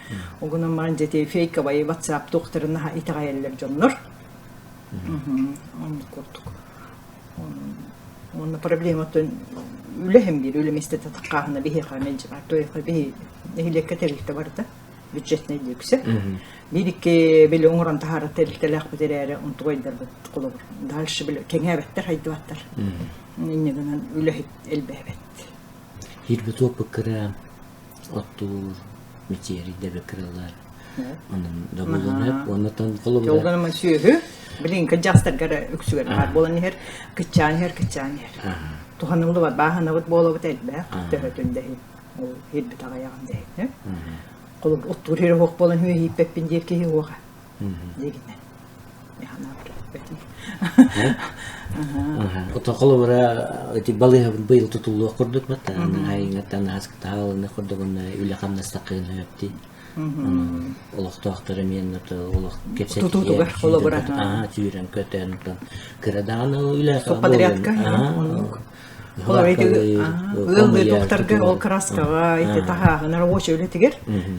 Огунан баран дьэ фейковай WhatsApp туохтарын наһаа итэҕэйэллэр дьоннор. Оннук курдук. Уонна проблематтан үлэһим биир үлэ миэстэтэ таххааһына биһиэхэ мэлдьи баар. Туойха биһи нэһилиэккэ тэрилтэ барыта бюджетнай диэксэ. Биир-икки били оҥорон таһаарар тэрилтэлээхпит эрээри онтугайдарбыт холобур дальше били кэҥээбэттэр, хайдыбаттар. Инньэ гынан үлэһит элбээбэт. Киирбит уоппуккара оттуур, мичээрийдэ кыралар. Онон добулунап, оннотон холобура. Жолганама сүөһү, билин кырдьаҕастарга эрэ үксүгэр баар буолан иһэр, кыччаан иһэр, кыччаан иһэр. Туһаныллыбат бааһынабыт буолабыт элбэх, төһөтүн да иһин, ол иһирбит аҕыйаҕын да иһин. Холобур, оттуур иһэр оһох буолан үөһииппэппин диир киһи уоҕа. Дигинэ. Ото холобура ити балыыһабыт быйыл тутуллуох курдук бата айыҥаттан ааскытаалыны курдугунна үлэ хамнастаккын өптин олохтоохтор эмиэн олох тутуутугар холобура сүүрэн көтөн кыра даҕаны үлэ подрядка ыаллыы тухтарга ол краскаҕа ити таһааһын рабочий үлэтигэр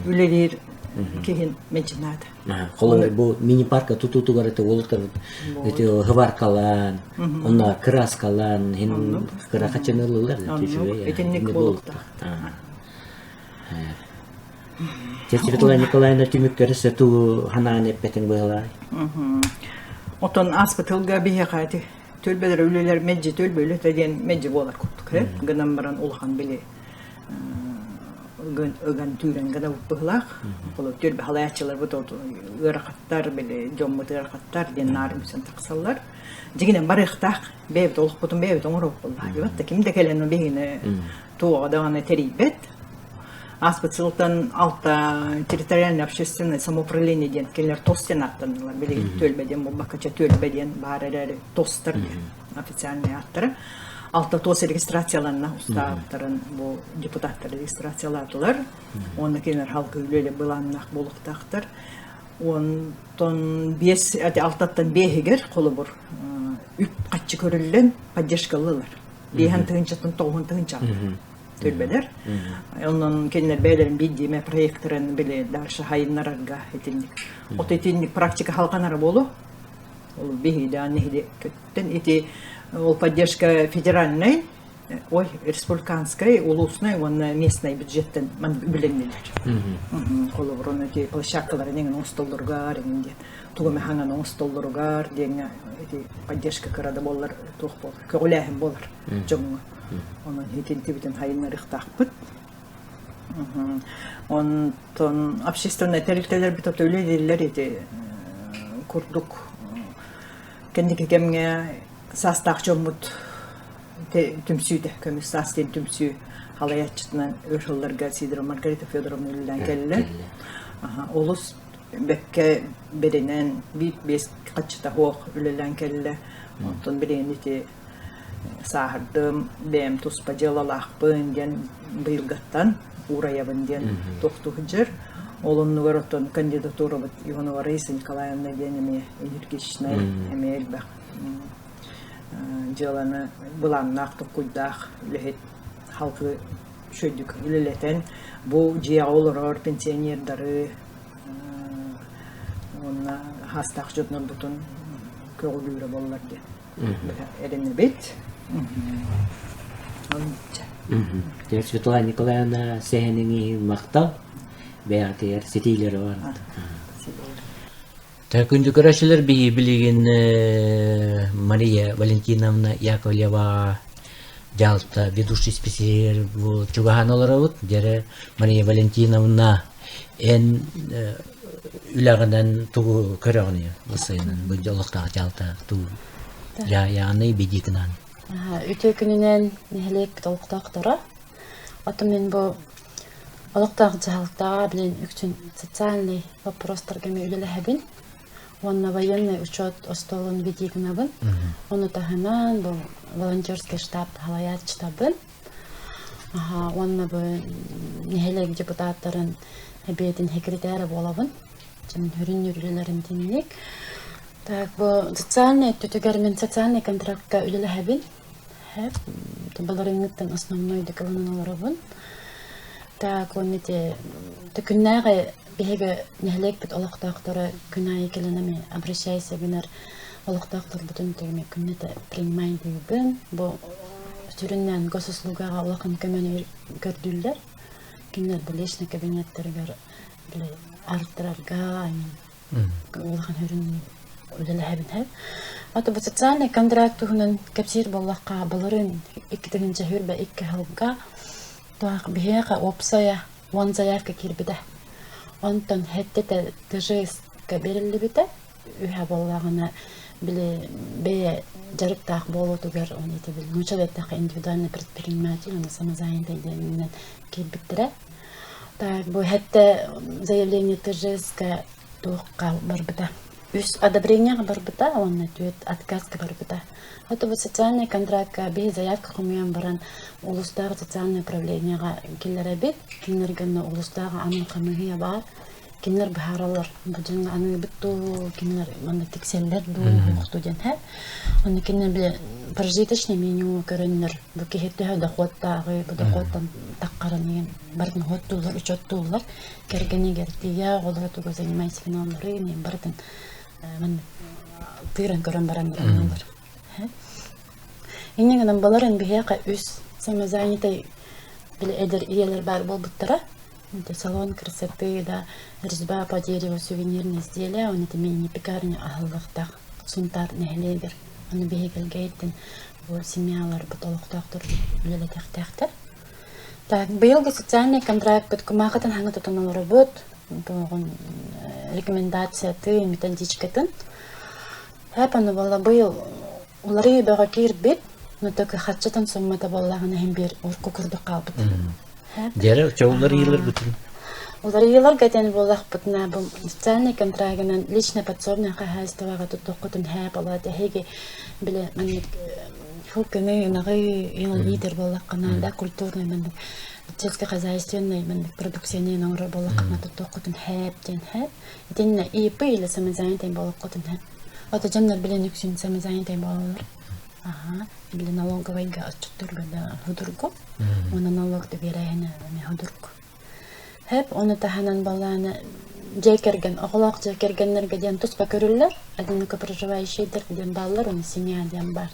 үлэлиир киһин мэлдьинаата Холобур, бу мини-парка тутуутугар это уолаттар эти хыбаркалаан, онно краскалаан, хин кыра хачанылылар Итинник буолуохтаах. Светлана Николаевна түмүккэр сэту ханаан эппэтиҥ быһалаай. Отон ааспыт тылга биһиэхэ ити түөлбэлэр үлэлэр мэлдьи түөлбэ үлэтэ диэн мэлдьи буолар курдук гынан баран улахан били ыган түүрэн гына быһылаах. Холобур, түөлбэ халайааччыларбыт ыарахаттар, били дьоммут ыарахаттар диэн наар үксэн тахсаллар. Дьиҥинэн барыахтаах, бэйэбит олохпутун бэйэбит оҥоруохпут баҕа. Ким да кэлэн биһигини туоҕа даҕаны тэрийбэт. Ааспыт сылтан алта территориальное общественное самоуправление диэн кинилэр ТОС диэн ааттаннылар. Билигин түөлбэ диэн буолбакка, түөлбэ диэн баар эрээри ТОСтар диэн официальный ааттара. Алта ТОС регистрацияланна устааптарын бу депутаттар регистрациялаатылар. Уонна кинилэр халкы үлэлэ былааннаах буолуохтаахтар. Онтон биэс алтаттан биэһигэр холобур үп хаччы көрүллэн поддержкалыылар. Биэһэн тыһыынчаттан тоҕуһун тыһыынча түөлбэлэр. Онон кинилэр бэйэлэрин биирдиимэ проекторын били дальше хайыннарарга итинник. От итинник практика халҕанара буолуо. Ол биһиги нэһилиэккэттэн ити ол поддержка федеральнай, ой, республиканскай, улуусный уонна местный бюджеттен үбүлэннилэр. Холобур, ону ити площадкаларын эҥин оҥостоллоругар эҥин диэн тугу эмэ хаҥан оҥостоллоругар диэҥҥэ ити поддержка кыра да буоллар туох буолар, көҕүлээһин буолар дьоҥҥо. Онон итинтибитин хайыннарыахтаахпыт. Онтон общественнай тэрилтэлэрбит ото үлэлииллэр ити курдук кэнники кэмҥэ саастаах дьоммут түмсүүтэ көмүс саас диэн түмсүү халайааччытынан өр сылларга Сидорова Маргарита Федоровна үлэлээн кэллэ. Олус бэккэ бэринэн биир-биэс хаччыта суох үлэлээн кэллэ. Онтон билигин ити сааһырдым, бэйэм туспа дьыалалаахпын диэн быйылгаттан уурайабын диэн тохтуу сылдьар. Ол оннугар оттон кандидатурабыт Иванова Раиса Николаевна диэн эмиэ энергичнай, эмиэ элбэх дьыаланы былааннаах, толкуйдаах үлэһит халкы үчүгэйдик үлэлэтэн бу дьиэҕэ олорор пенсионердары уонна хаастаах дьоннорбутун көҕүлүүрэ буоллар диэн эрэнэбит. Светлана Николаевна сэһэниҥ иһин махтал. Бэйэҕитигэр ситиилэри бар. Күндү көрөөччүлэр биһи билигин Мария Валентиновна Яковлева дьаһалта ведущий специалист бу чугаһаан олоробут. Дьэрэ Мария Валентиновна эн үлэҕинэн тугу көрөҕүнүй бу сайынын бу олохтоох дьаһалта тугу яғни бедикынан Үтүө күнүнэн нэһилиэкпит олохтоохторо. Оттон мин бу олохтоох дьаһалтаҕа билин үксүн социальный вопростарга эмиэ үлэлэһэбин уонна военный учет остуолун ведигнабын. Ону таһынан бу волонтерский штаб салайааччытабын. Уонна бу нэһилиэк депутаттарын эбиэтин секретарэ буолабын. Дьон хүрүн үлэлэрин тинник. Так, бу социальный өттүтүгэр мин социальный контрактка үлэлэһэбин. Баларыҥҥыттан основной документ олоробун. Так, уонна ити күннээҕи биһиги нэһилиэкпит олохтоохторо күн аайы кэлэн эми обращайся гынар олохтоохторбутун төгүмэ күннэтэ принимайдыыбын. Бу сүрүннээн госуслугаҕа улахан көмөнү көрдүүллэр. Кинилэр бу личный кабинеттарыгар били арыттарарга улахан үрүн үлэлэһэбин һэ. Ата бу социальный контракт туһунан кэпсиир буоллахха, былырыын 2022 сылга туох биһиэхэ уопсайа 10 заявка киирбитэ. Онтон хэттэтэ ТЖС-ка бэриллибитэ. Үһэ буоллаҕына, били бэйэ дьарыктаах буолуутугар он ити били нууччалыы эттэххэ индивидуальный предприниматель уонна самозанятый диэнинэн киирбиттэрэ. Так, бу хэттэ заявление ТЖС-ка туохха барбыта. Үс одобрениеҕа барбыта уонна түөрт отказка барбыта. Это вот социальный контрактка биһи заявка хомуйан баран улуустааҕы социальное управлениеҕа киллэрэбит. Кинилэргэ онно улуустааҕы анал хамыыһыйа баар. Кинилэр быһаараллар бу дьоҥҥо аныыбыт дуу, кинилэр манна тиксэллэр дуу, суох диэн һэ. Онно кинилэр бile прожиточный минимум көрөннөр бу киһи төһө дохуоттааҕый, бу дохуоттан таххарын иһин барытын уоттууллар, учуоттууллар. Кэргэнигэр тиийэ, оҕолоро тугу занимайся гыналларый, барытын маннык тыыран көрөн баран аныыллар. Инньэ гынан баларын биһиэхэ үс самозанятай били эдэр ийэлэр баар буолбуттара. Это салон красоты, да, резьба по дереву, сувенирные изделия, он это мини-пекарня аһыллыахтаах Сунтаар нэһилиэгэр. Аны биһиги бу семьяларбыт олохтоохтор үлэлэтиэхтээхтэр. Так, быйылгы социальный контрактпыт кумаахытын хаҥа тутан олоробут. Туоҕун рекомендациятын, методичкатын. Хэп аны буолла быйыл уларыы бөҕө киирбит, но только хаччытын суммата буоллаҕына иһин биир урукку курдук хаалбыт. Дьэрэ, уларыйыылар бутун. Уларыйыыларга этэн буоллахпытына, бу социальный контрагынан личное подсобное хаһаайыстыбаҕа туттуоххутун һээп олоот эһиги били маннык хыл көмө ынаҕы иитэр буоллаххына да культурный маннык сельскохозяйственный маннык продукцияны оҥорор буоллаххына туттуоххутун һээп диэн һээп итиннэ ИП или самозанятый буолуоххутун һээп ото дьоннор билин үксүн самозанятай буолаллар Аха, били налоговайга отчуттарга да судургу, уонна налог да биэрээһинэ эмиэ судургу. Хэп, ону таһынан балааны дьиэ кэргэн, оҕолоох дьиэ кэргэннэргэ диэн туспа көрүллэр, одиноко проживающийдэр диэн бааллар, уонна семья диэн баар.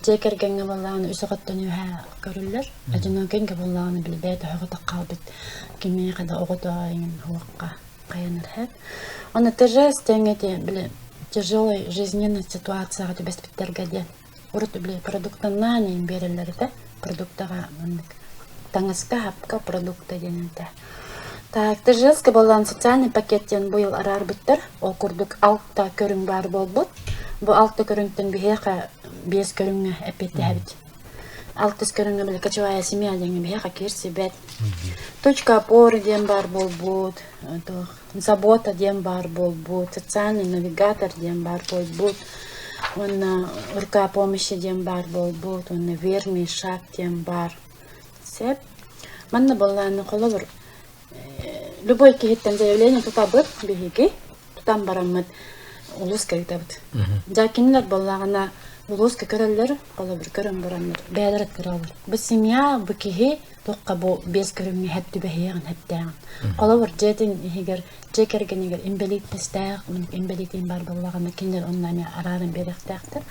Дьиэ кэргэҥҥэ балааны үс оҕоттон үөһэ көрүллэр, одинокийга буоллаҕына били бэйэтэ оҕото хаалбыт кимиэхэ да оҕото иҥин уохха хайанар хэп. Оны ТЖС тэҥэ били тяжелой жизненной ситуацияҕа түбэспиттэргэ диэн урут били продуктаннаан иһин биэрэллэр этэ продуктаҕа маннык таҥаска хапка продукта диэн этэ. Так, ТЖС-ка буоллаан социальный пакет диэн быйыл араарбыттар. Ол курдук алта көрүҥ баар буолбут. Бу алта көрүҥтэн биһиэхэ биэс көрүҥҥэ эппиэттэһэбит. Алтыс көрүҥҥэ били кочевая семья диэҥҥэ биһиэхэ киирсибэт. Точка опоры диэн баар буолбут, туох забота диэн баар буолбут, социальный навигатор диэн баар буолбут, уонна рука помощи диэн баар буолбут, уонна верный шаг диэн баар. Сөп. Манна буоллааны холобур любой киһиттэн заявление тутабыт биһиги тутан бараммыт улууска ыытабыт. Дьэ кинилэр буоллаҕына улууска көрөллөр, холобур көрөн бараннар бэйэлэрэ көрөллөр. Бу семья, бу киһи туохха бу биэс көрүҥҥэ хэп түбэһиэҕин хэптээҕин. Холобур дьиэтин иһигэр, дьиэ кэргэнигэр инбэлииттэстээх, инбэлиитин баар буоллаҕына кинилэр онно эмиэ арааран биэриэхтээхтэр.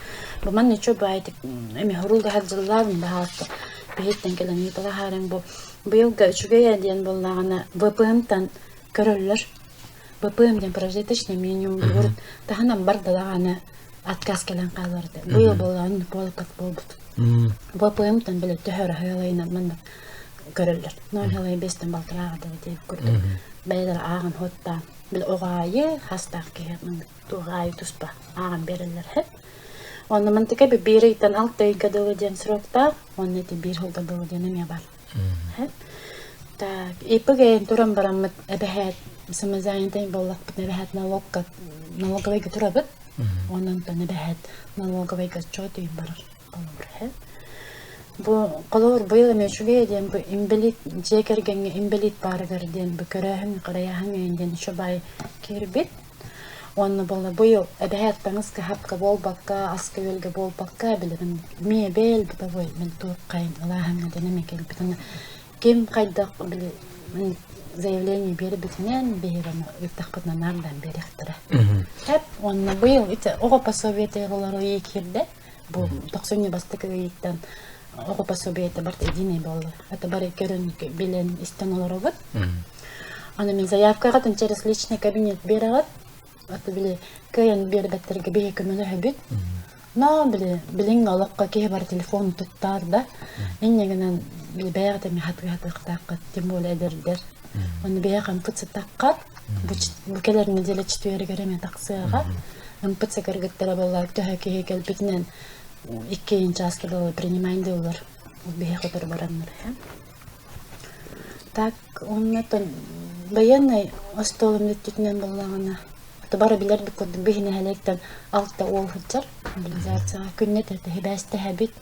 Бу манна үчүгэй баайытык эмиэ хоруулга сылдьыллаабын баһаалыста биһиттэн кэлэн ыйыталаһаарыҥ бу быйылга үчүгэй диэн буоллаҕына ВПМ-тан көрөллөр. ППМ диэн прожиточный минимум урут таһынан барда даҕаны отказ кэлэн хаалар этэ. Быйыл буоллаҕына буолбат буолбут. БПМ-тан били төһө ыраһыалайынан манна көрөллөр. 0,5-тэн балтарааҕа дылы диэбит курдук. Бэйэлэрэ ааҕан хуоттаан били оҕо аайы хастаах киһи маннык туох аайы туспа ааҕан биэрэллэр үһү. Уонна мантыка биир ыйтан алта ыйга дылы диэн сроктаах, уонна ити биир сылга дылы диэн эмиэ бар. Так, ИПГ туран бараммыт эбэһээт самозанятай буоллахпытына эбэһээт налогка налоговайга турабыт. Онон эбэһээт налоговайга отчет ыйын барар холобур үһү. Бу холобур быйыл эмиэ үчүгэй диэн бу инбэлиит дьиэ кэргэҥҥэ инбэлиит баарыгар диэн бу көрөөһүн харайааһын ыйын диэн еще баай киирбит. Уонна буолла быйыл эбэһээт таҥаска хапка буолбакка, аска-үөлгэ буолбакка, билигин миэбэл бытовой мин туох-хайын ылааһыҥҥа диэн эмиэ кэлбит. Аны ким хайдах били заявление биэрбитинэн биһиги ону ыыттахпытына наардаан биэриэхтэрэ. Эп уонна быйыл ити оҕо пособиета олору ыйыы киирдэ. Бу тохсунньу бастакы ыйыттан оҕо пособиета барыта единый буолла. Это бары көрөн, билэн, истэн олоробут. Аны мин заявкаҕытын через личный кабинет биэрэҕит. Это били кыайан биэрбэттэргэ биһи көмөлөһөбүт. Но били билиҥҥи олоххо киһи бары телефон туттаар да, инньэ гынан били бэйэҕит эмиэ хатыыһатыахтааххыт, тем более эдэрдэр. Оны бэйэ ымпыт сытаххат, бу, бу кэлэр неделя четвергэр эмиэ тахсыаҕа. Ымпыт сыкыргыттара буоллар төһө киһи кэлбитинэн икки чааска дылы принимаем дииллэр. Биһи хотор бараннар. Так, оннотон байыаннай остуолум өттүтүнэн буоллаҕына, бары билэрбит курдук биһи нэһилиэктэн алта уол сылдьар мобилизацияҕа күннэтэ сибээстэһэбит.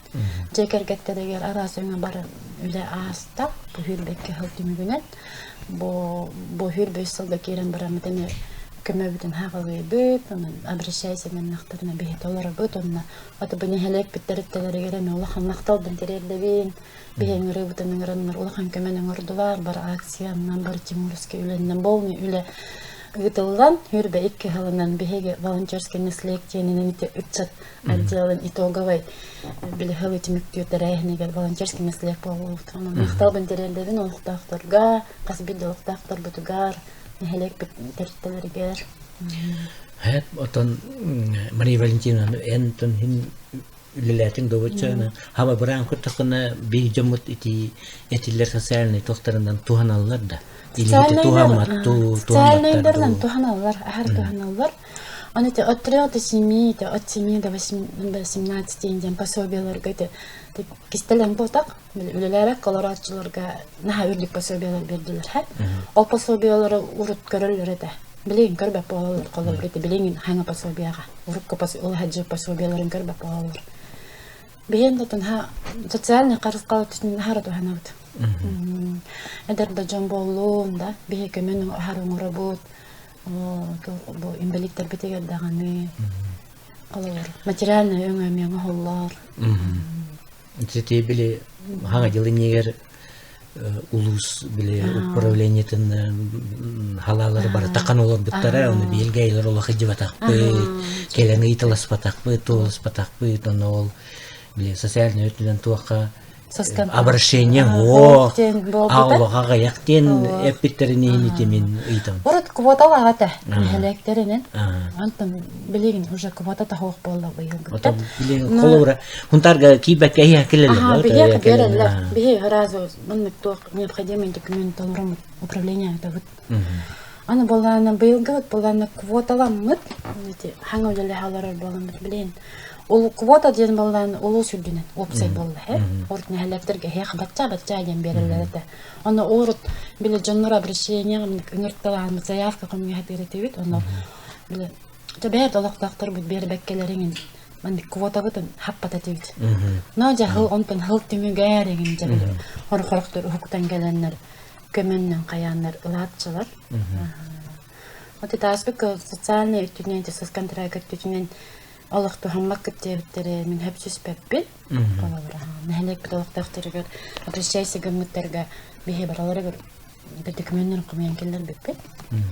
Дьиэ кэргэттэригэр араас өҥө бары үлэ ааста. Бу сүүрбэккэ сыл түмүгүнэн бу бу 25 сылга киирэн бараммыт эмиэ көмөбүтүн хаҕалыыбыт, онон обращайся гыннахтарына биһи толоробут, онно аты бу нэһилиэкпит тэрилтэлэригэр эмиэ улахан махталбын тириэрдэбин. Биһи ыҥырыыбытын ыҥыраннар улахан көмөнү оҥордулар, бары акциянан, бары тимуровскай үлэннэн полный үлэ ыытыллан, 22 сылынан биһиги волонтерский наследиенинэн ити ыччат отделын итоговай били сылы түмүктүүр тэрээһинигэр волонтерский наследие буолбут. Онон махталбын тириэрдэбин олохтоохторго, хас биирдии олохтоохторбутугар, нэһилиэкпит тэрилтэлэригэр. Хэт отон Мария Валентиновна эн тон үлэлээтиҥ добучча хаба быраан куртаххына биир дьоммут ити этиллэр социальнай тохтарынан туһаналлар да илиити туһамматтуу социальнайдарынан туһаналлар аһар туһаналлар Оны те от трех до семи, те от семи до 18 диэн пособияларга те кистэлэҥ буотах үлэлээбэт колорааччыларга наһаа үрдүк пособиялар бердилэр һэ ол пособиялары урут көрөллөр этэ билигин көрбөт буолаллар холобур ити билигин хаҥа пособияҕа урукку улахан пособияларын көрбөт буолаллар биһиэн да тунха социальный харысхал өттүнэн аһара туһанабыт эдэр да дьон буоллун да биһи көмөнү аһара оҥоробут бу инбэлииттэрбитигэр даҕаны холобур материальнай өҥө эмиэ оҥоһуллар Ити били хаҥа дьыл иннигэр улуус били управлениетын халаалары бары такан олорбуттара, оны биһилгэйлер олох илдьибатахпыт, кэлэн ыйыталаспатахпыт, туоласпатахпыт, онно ол били социальный өттүнэн туохха обращение о аҕа аҕыйах диэн эппиттэрин иһин итимин ыйтам. Урут квоталаах этэ нэһилиэктэринэн. Онтон билигин уже квота таһуох буолла быйылгыттан. Билигин холобура Хунтарга киирбэккэ иһэ кэлэллэр. Биһиэхэ биэрэллэр. Биһи сразу маннык туох необходимый документ толоруммут управление ыытабыт. Аны буоллаана быйылгыбыт буоллаана квоталаммыт ити хаҥа үлэлэһэ олорор буоламмыт билин ол квота диэн буоллаана улуус үрдүнэн уопсай буолла һэ урут нэһилиэктэргэ эһиэхэ бачча бачча диэн биэрэллэр этэ ону урут били дьоннор обращение ыҥырталааммыт заявка хомуйа этибит ону били Дьэ олохтоохторбут биэрбэккэлэриҥин маннык квотабытын хаппат этибит. Но дьэ хыл онтон хыл түмүгээр эҥин дьэ били хор-хорохтор уһуктан кэлэннэр көмөннөн хайааннар ылааччылар. Вот это ааспыт социальный өттүнэн, соцконтракт өттүнэн олох туһаммаккыт диэбиттэрэ мин хөп түспэппин. Холобура, нэһилиэкпит олохтоохторугар обращайся гыммыттарга биһи бараларыгар документын хомуйан киллэрбиппит.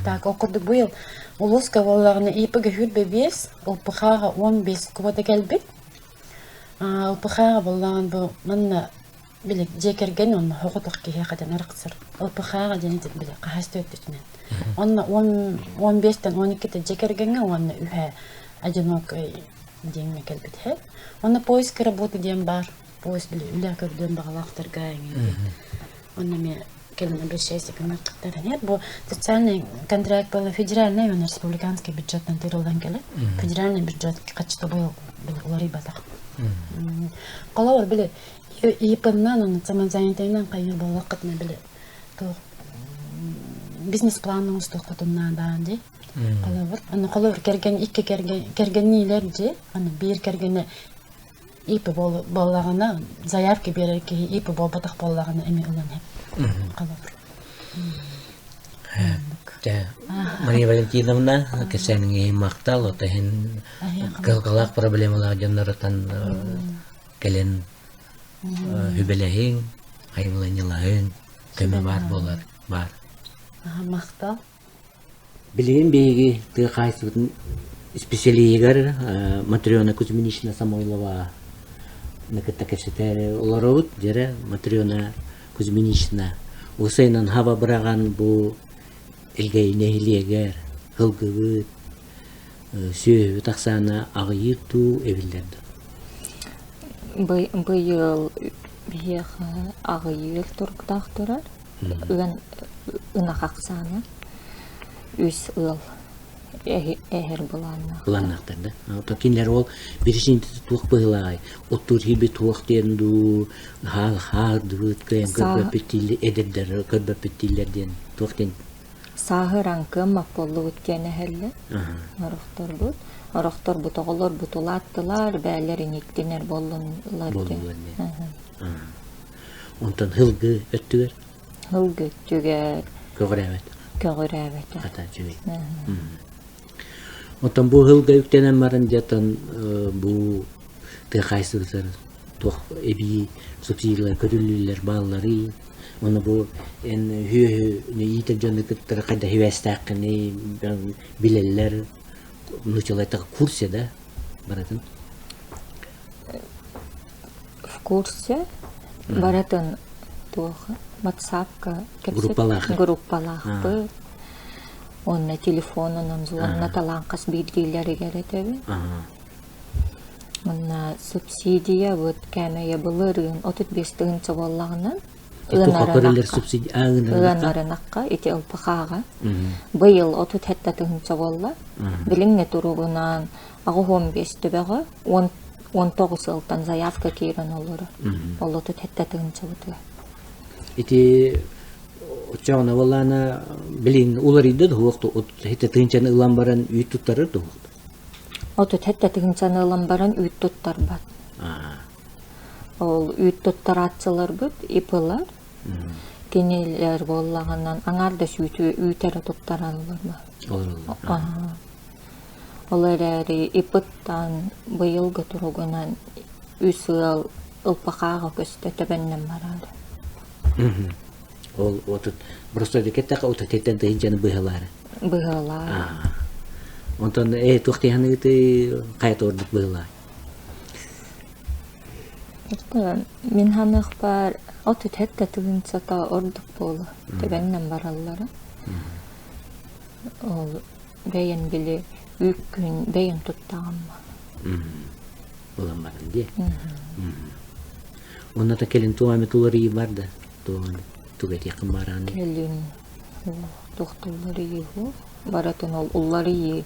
Так, ол курдук быйыл улууска буоллаҕына ИП-га 25, ЛПХ-ҕа 15 квота кэлбит. ЛПХ-ҕа буоллаҕына бу манна Били дьиэ кэргэн уонна соҕотох киһиэхэ диэн арахсар. ЛПХ-ҕа диэн этин били хаһаайыстыба өттүтүнэн. Онно 15-тэн 12-те дьиэ кэргэҥҥэ уонна үһэ одинокой диэҥҥэ кэлбит үһү. Онно поиск работы диэн баар. Поиск били үлэ көрдүөн баҕалаахтарга эҥин. Онно эмиэ кэлин обращайся гыннахтар. Бу социальный контракт была федеральный уонна республиканский бюджеттан тыырыллан кэлэр. Федеральный бюджет хаччыта быйыл уларыйбатах. Холобур, били ИП-нан уонна самозанятыйынан хайыыр буоллаххытына били туох бизнес-план оҥостуоххутун наада дии. Холобур, аны холобур кэргэн икки кэргэн кэргэнниилэр дии, аны биир кэргэнэ ИП буоллаҕына заявка биэрэр киһи ИП буолбатах буоллаҕына эмиэ ылан иһэр. Холобур. Мария Валентиновна, кэпсээниҥ иһин махтал, оттон иһин кыһалҕалаах проблемалаах дьоннорутан кэлэн үбэлэһиҥ, хайымланньылаһыҥ, көмө баар буолар, баар. Махтал. Билигин биһиги тыа хаһаайыстыбатын исписэлииһигэр Матрена Кузьминична Самойлова кытта кэпсэтэ олоробут. Дьэрэ Матрена Кузьминична усайынан хаба быраҕан бу Элгээйи нэһилиэгэр ылгыбыт сүөһүбүт ахсаана аҕыйыыр дуу, эбиллэр дуу? Быйыл биһиэхэ аҕыйыыр туруктаах турар. Ыан ынах ахсаана үс ыал эһэр былааннаах. Былааннаахтар да. То кинилэр ол биричиинтэ туох быһыылааҕай? Оттуур хиби туох диэн дуу, хаардыбыт, кыайан көрбөппүт дииллэр, эдэрдэр көрбөппүт дииллэр диэн туох диэн Сааһыран кыаммат буоллубут диэн эһэллэр. Орохторбут. Орохторбут оҕолорбут улааттылар, бээлэр иниттинэр буоллуннар диэн. Онтон һылгы өттүгэр? Һылгы өттүгэр көҕүрээбэт. Көҕүрээбэтэ. Хата үчүгэй. Оттон бу һылга үктэнэн баран дьэ бу тыа хаһаайыстыбатыгар туох эбии субсидиялар көрүллүүллэр баалларый? Уонна бу эн үһүөһү иитэр дьону кытта хайдах сибээстээххиний билэллэр нуучалай курсе да барытын? В курсе барытын туох ватсапка группалаах группалаахпыт уонна телефонунан звонна талаан хас биирдиилэригэр этэбин Манна субсидия вот кээмэйэ былырыын 35 тыһыынча буоллаҕына ыанарынахха ити ЛПХ-ҕа быйыл 37 тыһыынча буолла. Билиҥҥи туругунан 85 төбөҕө 19 сылтан заявка киирэн олорор. Ол 37 тыһыынчабытыгар. Ити оччоҕуна буоллаҕына билин уларыйда да суох тыһыынчаны ылан баран үүт туттарар да суох 37 тыһыынчаны ылан баран үүт туттарбат. Ол үүт туттарааччыларбыт ИП-лар кинилэр буоллаҕынан аҥаардас үүтү үүт эрэ туттараллар. Ол эрээри ИП-тан быйылгы туругунан үс ыал ылпахааҕа көстө тэбэннэн бараары. Ол отут просто дикеттэхэ отут тыһыынчаны быһалаары. Быһалаары. Онтон э туох тиһаныгыты хайа ордук быһалаай? Мин ханыахпар 37 тыһыынчата ордук буолуо. Тэбэҥнэн бараллара. Ол бэйэн били үүккүн бэйэн туттаҕым. Ылан баран дии. Онно та кэлин туох эмит уларыйыы бар да туох эмит тугу этиэххин баарааный? Кэлин туохтулларыйыы барытын ол уларыйыы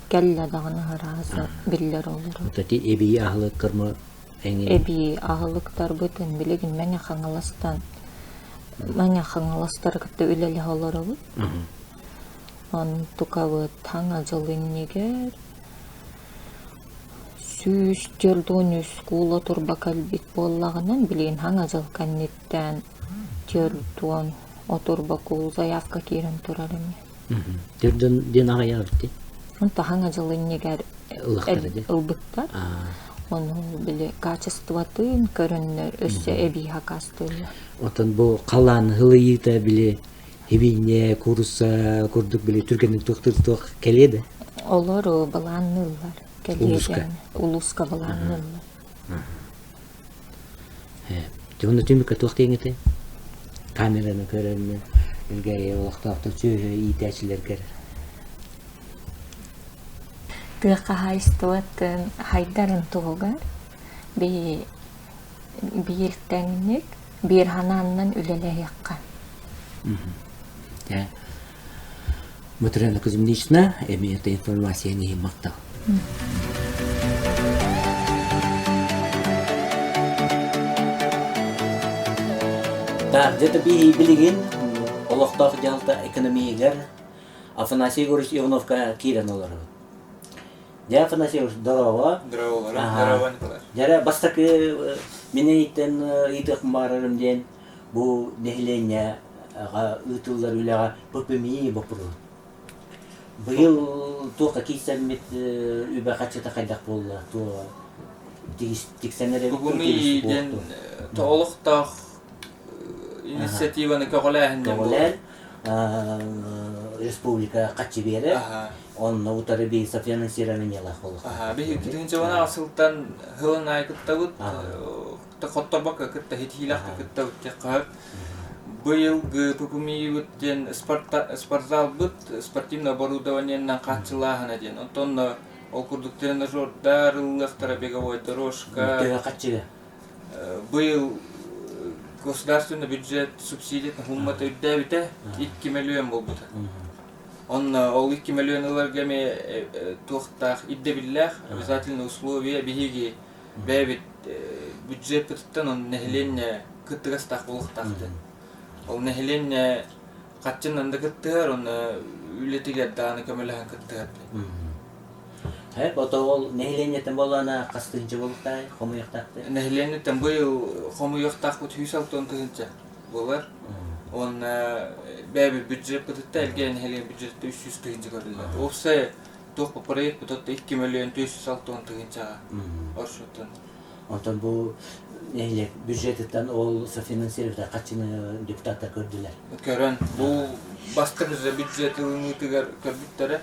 кэллэ даҕаны арааса биллэр олорор. Вот эти эбии аһылык эҥин Эбии аһылыктарбытын билигин Мэҥэ Хаҥаластан Мэҥэ Хаҥаластары кытта үлэлэһэ олоробут. Онтукабыт таҥа дьыл иннигэр 143 куула турба кэлбит буоллаҕына, билигин хаҥа дьыл кэнниттэн 40 отурба куул заявка киирэн турар ини. Төрдөн диэн аҕыйах эбит Онто хаҥа дьыл иннигэр ылбыттар. Ону били качествотын көрөннөр өссө эбии хакастыыллар. Оттон бу халаан ылыйыыта били хибиинньэ, куурусса курдук били түргэнник туохтуур туох кэлиэ да? Олор былаанныыллар. Кэлиэ Улууска? Улууска былаанныыллар. Дьэ, түмүккэ туох диэҥ Камераны көрөннүн Элгээйи олохтоохтор сүөһү иитээччилэргэр Тыа хаһаайыстыбатын хайдарын туһугар биир тэҥник, биир ханаанынан үлэлэһиэххэ. Дьэ, Матрена Кузьминична, эмиэ это информация иһин махтал. Так, где-то билигин олохтоох дьаһалта экономиягар Афанасий Егорович Ивановка киирэн олоробут. Дьэ, Афанасий Егорович, здорово. Здорово, здорово, Николай. Дьэ, бастакы мин ыйыттан ыйытыахпын баҕарарым диэн бу нэһилиэнньэҕэ ыытыллар үлэҕэ ППМИ боппуруоһун. Быйыл туохха киирсэммит үбэ харчыта хайдах буолла? Туо тиксэн эрэбит ППМИ диэн олохтоох инициативаны көҕүлээһин көҕүлээн республика хаччы биэрэр онно утары биир софинансированиелаах буолуохтаах. Биһиги тыһыынча сылтан сылын аайы кыттабыт хотторбокко кытта ситиһиилээхтик кыттабыт диэххэ сөп. Быйылгы ППМИ-быт диэн спортзалбыт спортивное оборудованиенан хааччылааһына диэн. Онтон ол курдук тренажердар ыллыахтара, беговой дорожка. Төһө хаччыга? Быйыл государственный бюджет субсидиятын суммата үрдээбитэ 2 миллион буолбута. Онно ол 2 миллион ыларга эмиэ туохтаах ирдэбиллээх обязательные условия биһиги бэйэбит бюджеппытыттан он нэһилиэнньэ кыттыгастаах буолуохтаах диэн. Ол нэһилиэнньэ хаччынан да кыттыһар, онно үлэтигэр даҕаны көмөлөһөн кыттыһар диэн. Һэп, ото ол нэһилиэнньэтин буоллаҕына хас тыһыынча буолуохтаай, хомуйуохтаахтый? Нэһилиэнньэттэн быйыл хомуйуохтаахпыт 160 тыһыынча буолар. Уонна бэйэбит бюджеппытыттан Элгээйи нэһилиэгин бюджетта 300 тыһыынча көрүллэр. Уопсай туох по проект 2 миллион 460 тыһыынчаҕа оршуттан. Онтон бу нэһилиэк бюджетыттан ол софинансировать хаччыны депутаттар көрдүлэр. Көрөн, бу бастакы же бюджет ылыныытыгар көрбүттэрэ.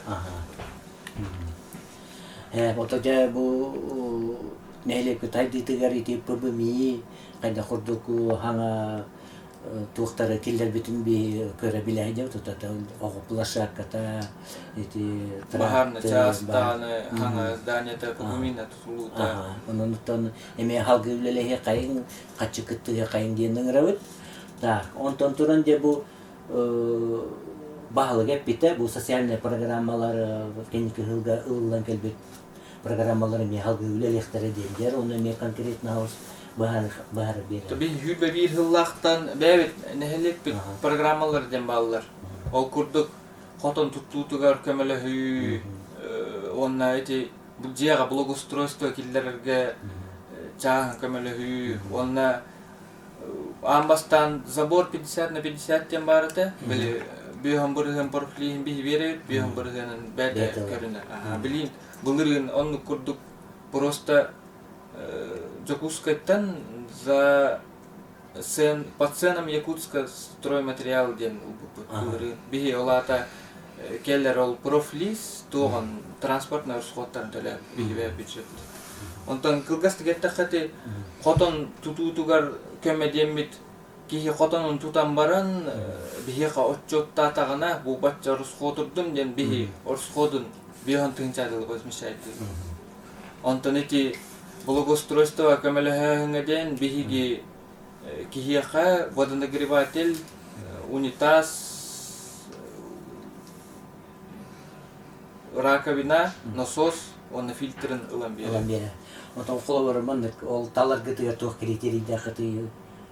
Ото дьэ бу нэһилиэкпит сайдыытыгар ити ПБМИ хайдах курдук хаҥа туохтары киллэрбитин би көрө билэ сылдьабыт тутата оҕо площадката ити Баһаарны чаастааны хаҥа зданиета ПБМИна тутулуута. Онон оттон эмиэ халгыы үлэлэһиэ хайын хаччы кыттыһыа хайын диэн ыҥырабыт. Так, онтон туран дьэ бу баһылык эппитэ бу социальнай программалар кэнники сылга ылыллан кэлбит программалар эмиэ халгыы үлэлиэхтэрэ диэн онно эмиэ конкретно быһаарар биэрэр. Биһ сүүрбэ биир сыллаахтан бэйэбит нэһилиэкпит программалар диэн бааллар. Ол курдук хотон туттуутугар көмөлөһүү уонна ити дьиэҕэ благоустройство киллэрэргэ чааһын көмөлөһүү уонна аан бастаан забор 50 на 50 диэн баар этэ. Били бүөһөн бырыһыан профилиһин биһи биэрэбит, бүөһөн бырыһыанын бэйэтэ көрүнэр. Билин былырыын оннук курдук просто Дьокуускайтан за цен, по ценам Якутска стройматериал диэн ылбыппыт былырыын. Биһи ол аата келлер ол профлиз туоҕун транспортный расходтарын төлөөн биһи бюджет. Онтон кылгастык эттэххэ ити хотон тутуутугар көмө диэммит киһи хотонун тутан баран биһиэхэ отчуоттаатаҕына бу бачча расходурдум диэн биһи расходун биэһон тыһыынча дылы возмещает. Онтон ити благоустройство көмөлөһөөһүҥҥэ диэн биһиги киһиэхэ водонагреватель, унитаз, раковина, насос уонна фильтрин ылан биэрэр. Ылан биэрэр. Онтон холобур маннык ол таларгытыгар туох критерийдээххитий?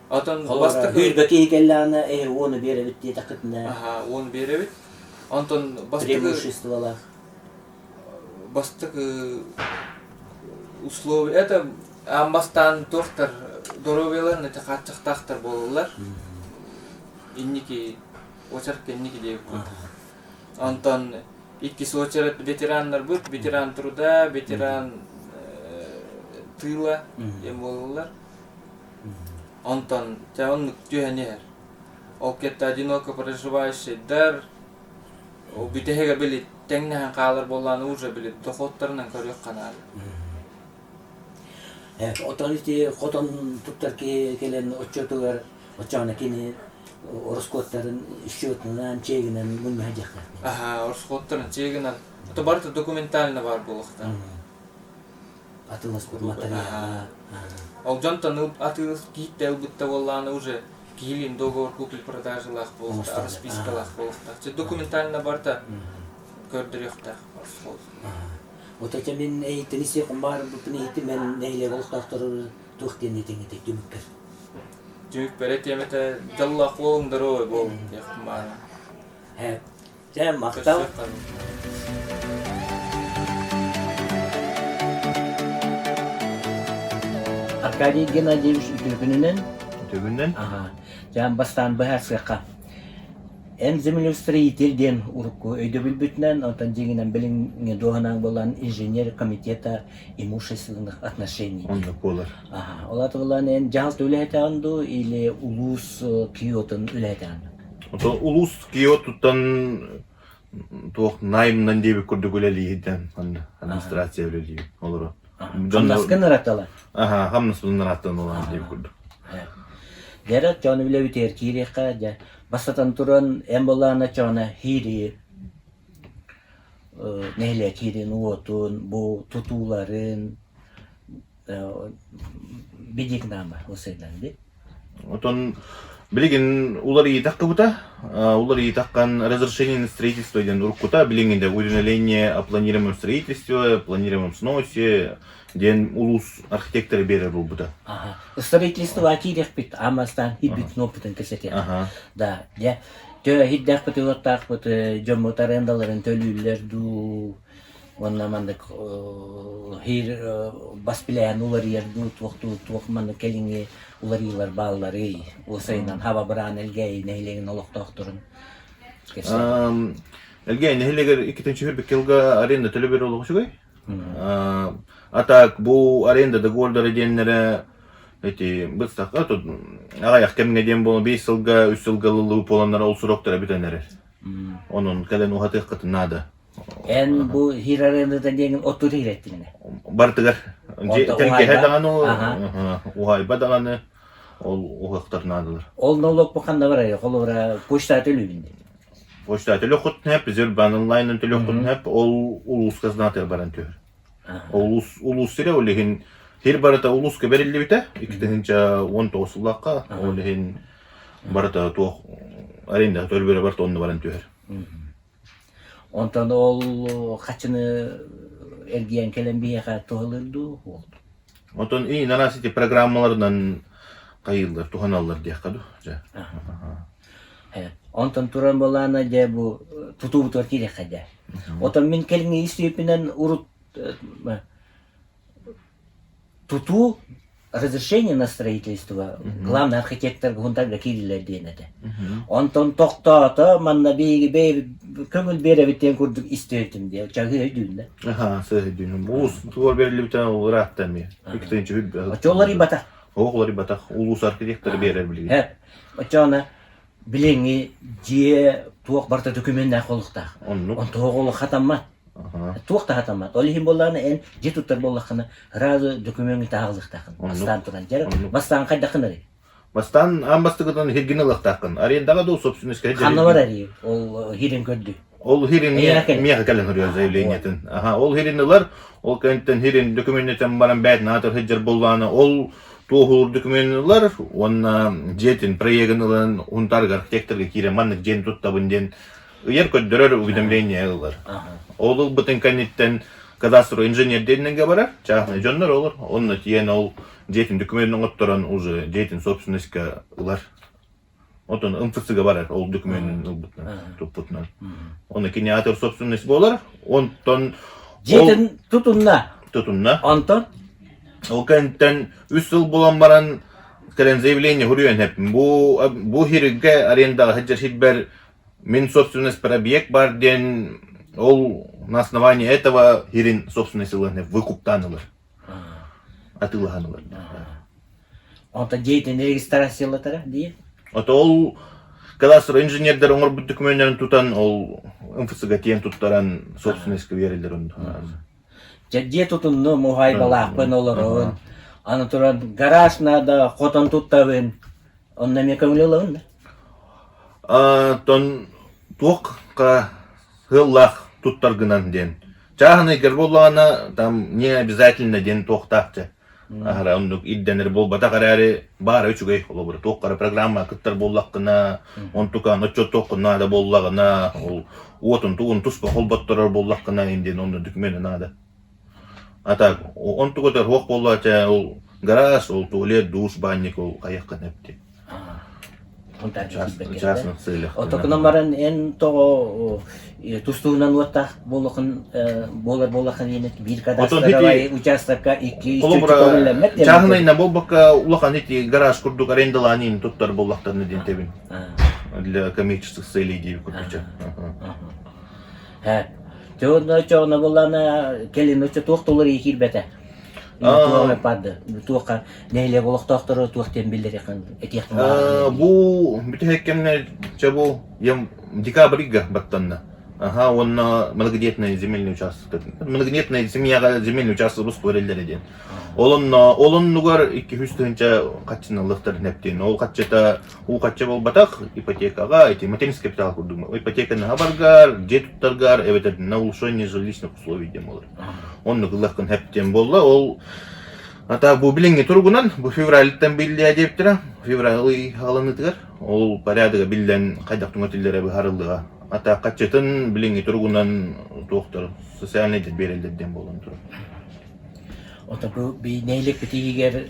Отон Холобура бастакы сүүрбэ киһи кэллэҕинэ эһи уону биэрэбит диэтэххитинэ Аха, уон биэрэбит. Онтон бастакы преимуществолаах. бастакы условие это аан бастаан туохтар доруобуйаларын ити хааччахтаахтар буолаллар. Инники очерк инники диэбиппит. Онтон иккис очерк ветераннарбыт, ветеран труда, ветеран тыла диэн буолаллар. Онтон дьэ оннук түһэн иһэр. Ол кэтта одиноко проживающийдар ол бүтэһигэ били тэҥнэһэн хаалар буоллаҕына уже били доходтарынан көрүөххэ наада. Отон ити хотон туттар киһи кэлэн оччотугар оччоҕуна кини ороскуоттарын счетунан, чегинэн мунньуһа диэхтээх. Аха, ороскуоттарын чегинэн. Это барыта документально баар буолуохтаах. Атыыласпыт матырыйаала. Ол дьонтон атыылас киһиттэ ылбытта буоллаҕына уже киһилиин договор купли-продажалаах буолуохтаах, распискалаах буолуохтаах. Документально барыта көрдөрүөхтээх ороскуот. Вот это мин эйиттэн истиэхпин баҕарбыппын иһиттим, мен нэһилиэк олохтоохтору туох диэн этиҥ этэй түмүккэр? Түмүкпэр этиэм этэ, дьоллоох буолуҥ, здоровый буолуҥ диэхпин баҕарабын. Дьэ, махтал. Аркадий Геннадьевич үтүөкүнүнэн Үтүөкүнүнэн? Аха. Дьэ, бастаан быһаарсыахха. Эн землеустроитель диэн урукку өйдөбүлбүтүнэн, онтон дьиҥинэн билиҥҥи дуоһунаҥ буолан инженер комитета имущественных отношений. Оннук буолар. Аха. Ол аата буолан эн дьаһалта үлэһитэҕин дуу или улуус КИО-тун үлэһитэҕин? Ото улуус КИО-туттан туох наймынан диэбит курдук үлэлииһитэн анна администрация үлэлиир олоро. Хамнаскын ыратала. Аха, хамнаспын ыраттан олорон диэбит курдук. Дьэ, чону үлэбитигэр киириэххэ, дьэ, бастатан туран, эн былаана чоно хиири нэһилиэк хиирин уотун, бу тутууларын бидикнама усыйдан би. Отон билигин уларыйытах кыбыта, уларыйытаххан разрешение на строительство диэн уруккута билиҥҥинде уведомление о планируемом строительстве, планируемом сносе диэн улуус архитектора биэрэр буолбута. Ага. Строительство киириэхпит, аамастаан хирбит опытын кэсэтиэх. Да, дьэ, тө хирдээхпит уоттаахпыт дьоммут арендаларын төлүүллэр дуу, уонна маннык хир бас билээн уларыйар дуу, туох дуу, туох маннык кэлиҥҥи уларыйыылар баалларый, уосайынан хаба быраан Элгээйи нэһилиэгин олохтоохторун кэпсээн. Элгээйи нэһилиэгэр иккитинчи хүрбүк кылга аренда төлөбүр олох үчүгэй. А так бу аренда договордара диэннэрэ эти быстахха тут аҕыйах кэмҥэ диэн буолан биир сылга үс сылга ылыллыбыт буоланнар ол сроктара бүтэн эрэр. Онон кэлэн уһатыаххытын наада. Эн бу хир арендата диэҥин оттур хирэттиҥинэ? Бартыгар тэлгэһэ даҕаны уһайба даҕаны ол уһахтар наадалар. Ол налог бу ханна барай? Холобура почта төлүүбүн диэн. Почта төлөххүт нэп, Сбербанк онлайнын төлөххүт нэп, ол улууска знатыр баран түһэр. Улуус улуус сирэ ол иһин сир барыта улууска бэриллибитэ 2019 сыллаахха ол иһин барыта туох аренда төлбөрө барыта онно баран түһэр. Онтон ол хачыны эргийэн кэлэн биһиэхэ туһалыыр дуу уолту? Отон и нараас ити программаларынан хайыыллар, туһаналлар диэххэ дуу. Дьэ. Онтон туран буолаана дьэ бу тутуубутугар киириэххэ дьэ. Отон мин кэлиҥҥи истиэппинэн урут тутуу разрешение на строительство главный архитектор гунтарга киирилэр диэн этэ. Онтон тохтоото манна биһиги бэйэбит көҥүл биэрэбит диэн курдук истибитим диэ. Чаһыы өйдүүннэ. Аха, сыһы өйдүүнүм. Улуус тугар берилибитэ ол ырааттан ми. Иккитинчи хүб. Оччолор ибата. Оҕолор ибатах улуус архитектора биэрэр билигин. Хэ. Оччоона билиҥҥи дьиэ туох барыта докуменнаах буолуохтаах. Оннук. Онтон оҕолор хатаммат. Туох да хатаммат. Ол иһин буоллаҕына эн дьиэ туттар буоллаххына сразу докумуоҥҥа таһаалыахтааххын. Бастаан туран. Дьэ, бастаан хайдаххын Бастаан аан бастакытынан хиргин ылыахтааххын. Арендаҕа дуу, собственностька Ханна барар ол хирин көрдүү. Ол хирин миэхэ кэлэн хөрүөр заявлениетын. Аха, ол хирин ылар, ол кэнниттэн хирин документын баран бээтин аатыр сылдьар буоллаҕына, ол туоһулуур документын ылар уонна дьиэтин проегын ылан Унтаарга архитекторга киирэн маннык дьиэни туттабын диэн ыйар көрдөрөр уведомление ылар. Ол ылбытын кэнниттэн кадастровый инженер диэннэргэ барар, частный дьоннор олор. Онно тиийэн ол дьиэтин документын оҥотторон уже дьиэтин собственностька ылар. Отон МФЦ-га барар ол документын ылбытынан, туппутунан. Оны кини аатыр собственность буолар. Онтон Дьиэтин тутунна. Тутунна. Онтон Ол кэнниттэн үс сыл буолан баран кэлэн заявление хуруйан эппин. Бу бу хиргэ арендаҕа сылдьар сирбэр мин собственность про объект бар диэн ол на основании этого хирин собственность ылан выкуптаан ылар. Атыылаһан ылар. Онтон дьиэтин регистрациялатара дии. Ото ол кадастр инженердэр оҥорбут документарын тутан ол МФЦ-га тиэн туттаран собственностька биэрэллэр онно. Дьэ дьиэ тутуннум, уһаайбалаахпын олорон. Аны туран гараж наада, хотон туттабын. Онно эмиэ көҥүл ылабын да? Оттон туохха сыаллаах туттаргынан диэн. Чааһынайгар буоллаҕына, там не обязательно диэн туохтаах чэ. Аһара оннук ирдэнэр буолбатах эрээри баара үчүгэй холобура туох хара программа кыттар буоллаххына, онтукан отчуоттуоххун наада буоллаҕына, ол уотун тугун туспа холботторор буоллаххына диэн онно докумена наада. А так, онтугутар суох буоллаача ол гараж, ол туалет, душ, баанньык ол хайыаххын эпти. Частных целях. Отокунан баран эн тоҕо тустуунан уоттаах буолахын буолар буолахын диэн биир кадастровай участокка икки Холобура, чааһынайна буолбакка улахан ити гараж курдук арендалаанин туттар буоллахтарына диэн тэбин. Для коммерческих целей диэби курдук. Чоҕуна чоҕуна буоллаана кэлин оччо туох да уларыйыы киирбэтэ. Туох барды туохха нэһилиэк олохтоохторо туох диэн биллэриэххин этиэххин Бу бүтэһик кэмҥэ чэ бу декабрьга баттанна. Аха уонна многодетный земельный участок. Многодетный семьяга земельный участок бус көреллер диэн. Ол онно ол оннугар 200 тыһыынча хаччыны ылыахтарын эптин. Ол хаччыта Уу хачча буолбатах, ипотекаҕа ити материнский капитал курдук ипотеканы хабаргар, дьиэ туттаргар эбэтэр на улучшение жилищных условий диэн буолар. Оннук ыллаххын хэп диэн буолла. Ол ата бу билиҥҥи туругунан бу февральтан биллиэ диэбиттэрэ. Февраль ый хааланыытыгар ол порядога биллэн хайдах түҥэтиллэрэ быһаарыллыаҕа. Ата хаччытын билиҥҥи туругунан туохтар социальный биэрэллэр диэн буолан турар. Ото бу нэһилиэкпит иһигэр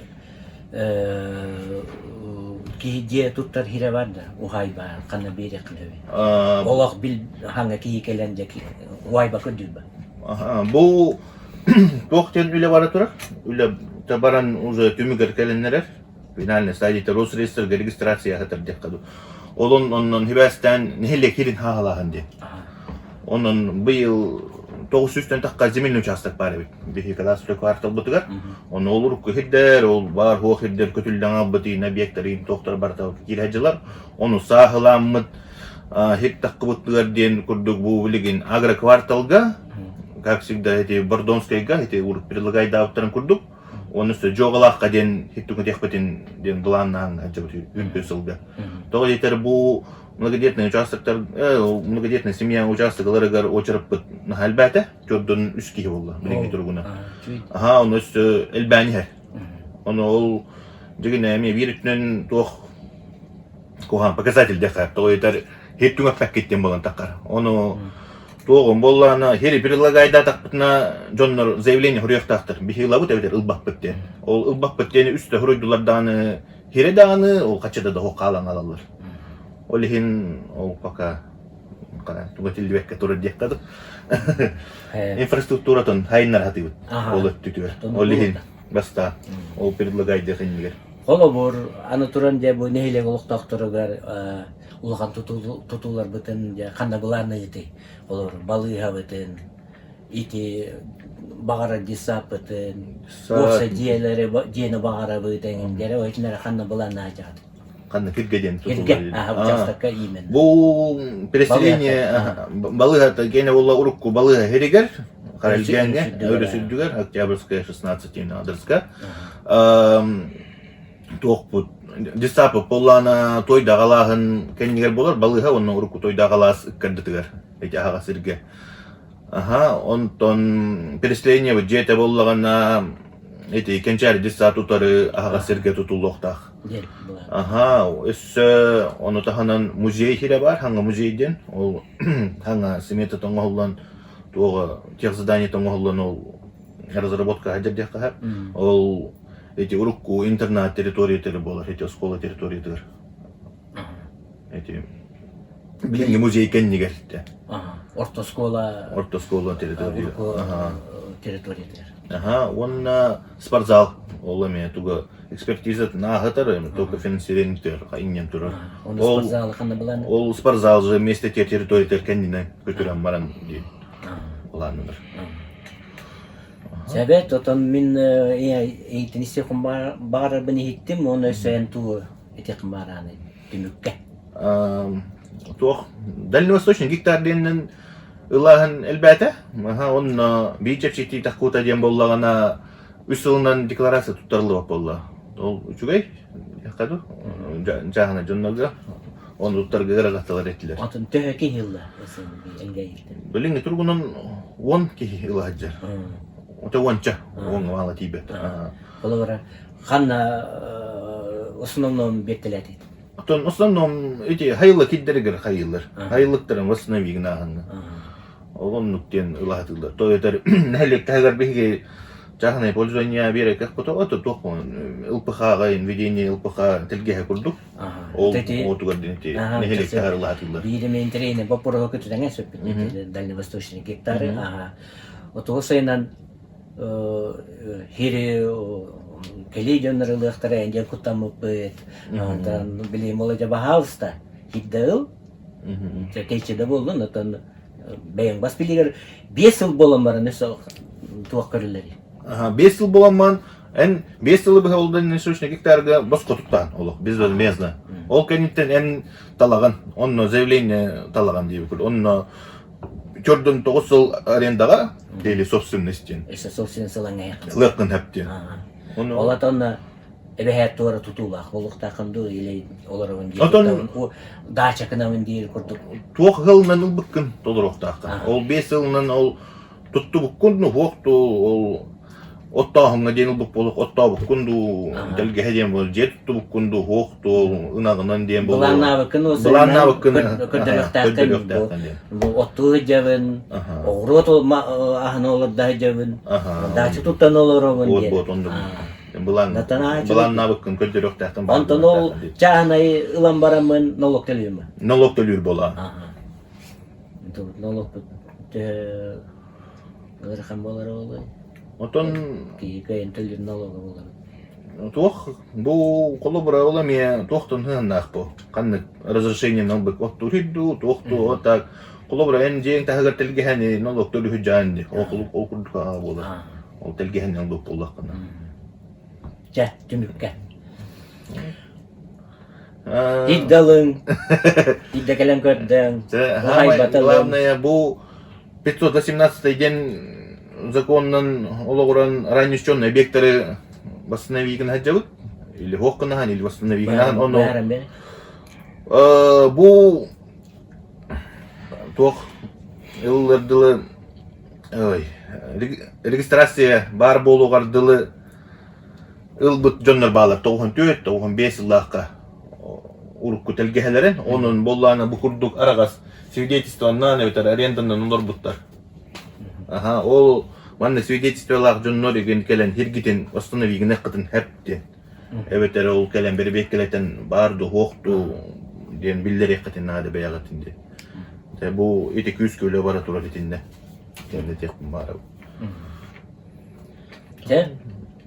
киһи дьиэ туттар сирэ бар да уһаайба ханна биэриэххин сөбүй олох бил хаҥа киһи кэлэн дьэ уһаайба көрдүүр Бу туох диэн үлэ бара турар? Үлэ баран уже түмүгэр кэлиннэрэр. Финальный стадията Росреестрга регистрация сатар диэххэ дуу. Олон оннон хибээстээн нэһилиэк хирин хаалааһын диэн. Онон быйыл 900-тэн тахха земельный участок баар эбит. Биһи кадастровый кварталбытыгар. Ону ол урукку хирдэр, ол баар хуох хирдэр көтүллэн албытыйын объектарын туохтар барыта киирэ Ону сааһылааммыт хир таххыбыттыгар диэн курдук бу билигин агрокварталга, как всегда эти Бордонскайга, эти предлагайдаабыттарын курдук, Оны өссө дьуоҕалаахха диэн хиттукутиэхпитин диэн былааннаан сылдьыбыт үрдүн сылга. Тоҕо диэтэр бу многодетный участоктар многодетный семья участокларыгар очераппыт наһаа элбээтэ. Төрдөн үс киһи буолла билиҥҥи туругунан. Аха, ону өссө элбээн иһэр. Ону ол дьигинэ эмиэ биир өттүнэн туох куһаҕан показатель диэххэ тоҕо диэтэр хир түҥэппэккит диэн буолан таххар. Ону Туоҕум буоллаҕына, хири предлагайдаатахпытына дьоннор заявление суруйуохтаахтар. Биһи ылабыт эбэтэр ылбаппыт диэн. Ол ылбаппыт диэни үстэ суруйдулар даҕаны хире даҕаны ол хаччыта да суох хаалан хаалаллар. Ол иһин ол пока туга тиллибэккэ турар диэххэ дуу. Инфраструктуратын хайыннара сатыыбыт ол өттүтүгэр. Ол иһин бастаан ол предлагайдыах иннигэр. Холобур, аны туран дьэ бу нэһилиэк олохтоохторугар улахан тутууларбытын дьэ ханна былаанныйытый? Олор балыыһабытын, ити баҕарар детсадпытын, уопсай дьиэлэри дьиэни баҕарабыт эҥин дьэрэ итиннэри ханна былааннаачаҕыт? Ханна Киргэ диэн Киргэ, аха, учаастакка именно. Бу переселение балыыһа киэнэ буолла урукку балыыһа сиригэр Харальгааҥҥа, өрүс үрдүгэр, Октябрьская 16 диэн аадырыска. Туохпут детсад буоллаана той даҕалааһын кэннигэр буолар балыыһа уонна урукку той даҕалаас ыккардытыгар ити аһаҕас сиргэ. Аха, онтон переселение дьиэтэ буоллаҕына ити кэнчээри детсад утары аһаҕас сиргэ тутуллуохтаах. Аха, өссө ону таһынан музей сирэ баар, хаҥа музей диэн. Ол хаҥа смета оҥоһуллан туоҕа техзадание оҥоһуллан ол разработка сылдьар диэххэ Ол эти урукку интернат территориятыгар буолар, эти оскуола территориятыгар. Эти билиҥҥи музей кэннигэр Орто оскуола Орто оскуола территория. территориятыгар. Аха, уонна спортзал ол эмиэ туга экспертизатын ааһытар, только финансирование иннен турар. Ол спортзал ханна былаан? Ол спортзал же вместе те территориятар кэннинэн көтүрэн баран диэн былааннанар. Сөбөт, отон мин эйигиттэн истиэхпин баҕарарбын иһиттим, уонна өссө эн туу этиэххин баҕарааны түмүккэ. Туох Дальневосточный гектар диэнинэн ылааһын элбээтэ. Аха, онно биир чэпчэтии тахкута диэн буоллаҕына. Үс сылынан декларация туттарыллыбат буолла. Ол үчүгэй, хаду жааһына дьоннорго оны туттарга ыарахатталар этилэр. Атын төһө киһи ылла Элгээйиттэн? Билиҥҥи туругунан 10 киһи ыла сылдьар. Ото уонча, уоҥҥа маала тиийбэт. Холобура, ханна основном биэртэлээтит? Оттон основном эти хайылла киддэригэр хайыллар. Хайыллыктарын восстанови гынааһынна. Ол оннук диэн ылаһатыллар. То этэр нэһилиэк таһыгар биһиги чааһынай пользование биэрэ кото ото туох ЛПХ-га введение ЛПХ тэлгэһэ курдук. Ол отугар диэн ити нэһилиэк таһыгар ылаһатыллар. Биир интэриэһинэй боппуруоһу көтүтэҥэ сөппүт дальневосточный гектары. Ага. Отугу сайынан хири кэлии дьоннор ылыахтара диэн куттаммыппыт. Онтон били молодя баһаалыста хирдэ ыл Тэйчи да буоллун, оттон бэйэҥ бас билигэр 5 сыл буолан баран өссө туох көрүллэрий? 5 сыл буолан эн 5 сылы быһа олдон несущный гектарга босхо туттаан олох безвозмездно. Ол кэнниттэн эн талаган, онно заявление талаган диэбит. Онно төрдөн 9 сыл арендаға или собственность диэн. Өссө собственность ылаҥ Лыаккын хэп диэн. Ол атонна эбэһээт туора тутуулаах буолуохтааххын дуу или олоробун диир Отон даача кынабын диир курдук туох сылынан ылбыккын толоруохтааххын. Ол 5 сылынан ол туттубуккун ну хуох дуу ол оттооһуҥҥа диэн ылбыт буолуох оттообуккун дуу дэлгэһэ диэн буол дьиэ туттубуккун дуу хуох дуу ынаҕынан диэн буолуо былааннаабыккын былааннаабыккын көрдөрүөхтээххин бу оттуу сылдьабын оҕуруот аһын олордо сылдьабын даача туттан олоробун диэн Былаан былааннаабыккын көрдөрүөхтээхтин Онтон ол чааһынай ылан бараммын налог төлүүрмү? Налог төлүүр буолаа. Налогпут төһө ыарахан буолар буолуой? Отон киһи кыайан төлүүр налога буолар. Туох бу холобура ол эмиэ туохтан сыһыаннаах бу? Ханнык разрешение ылбыт оттуур дуу, туох дуу, так холобура эн дьиэҥ таһыгар тэлгэһэни налог төлүүр дьаан ди. Ол ол курдук буолар. Ол тэлгэһэнэн ылбыт буоллаххына. Чэ, түмүккэ. Идда ылыҥ, идда кэлэн көрдөҥ, Самое главное, бу 518 день законнан олоҕуран ранее объекттары восстановить гына или хоох гынахан, или восстановить гынахан, ону бу туох ыллардылы Ой, регистрация баар буолуоҕар дылы ылбыт дьоннор баалар 94, 95 сыллаахха урукку тэлгэһэлэрин, онон буоллаана бу курдук араҕас свидетельствоннан эбэтэр аренданан олорбуттар. Аха, ол манна свидетельстволаах дьоннор игин кэлэн хиргитин остановигынаххытын хэп диэн. Эбэтэр ол кэлэн бэрэбиэркэлэтэн баар дуу, суох дуу диэн биллэриэххитин наада бэйэҕитин диэн. Дьэ бу ити күүскэ үлэ бара турар итиннэ. Кэннэтиэхпин баарабын. Дьэ,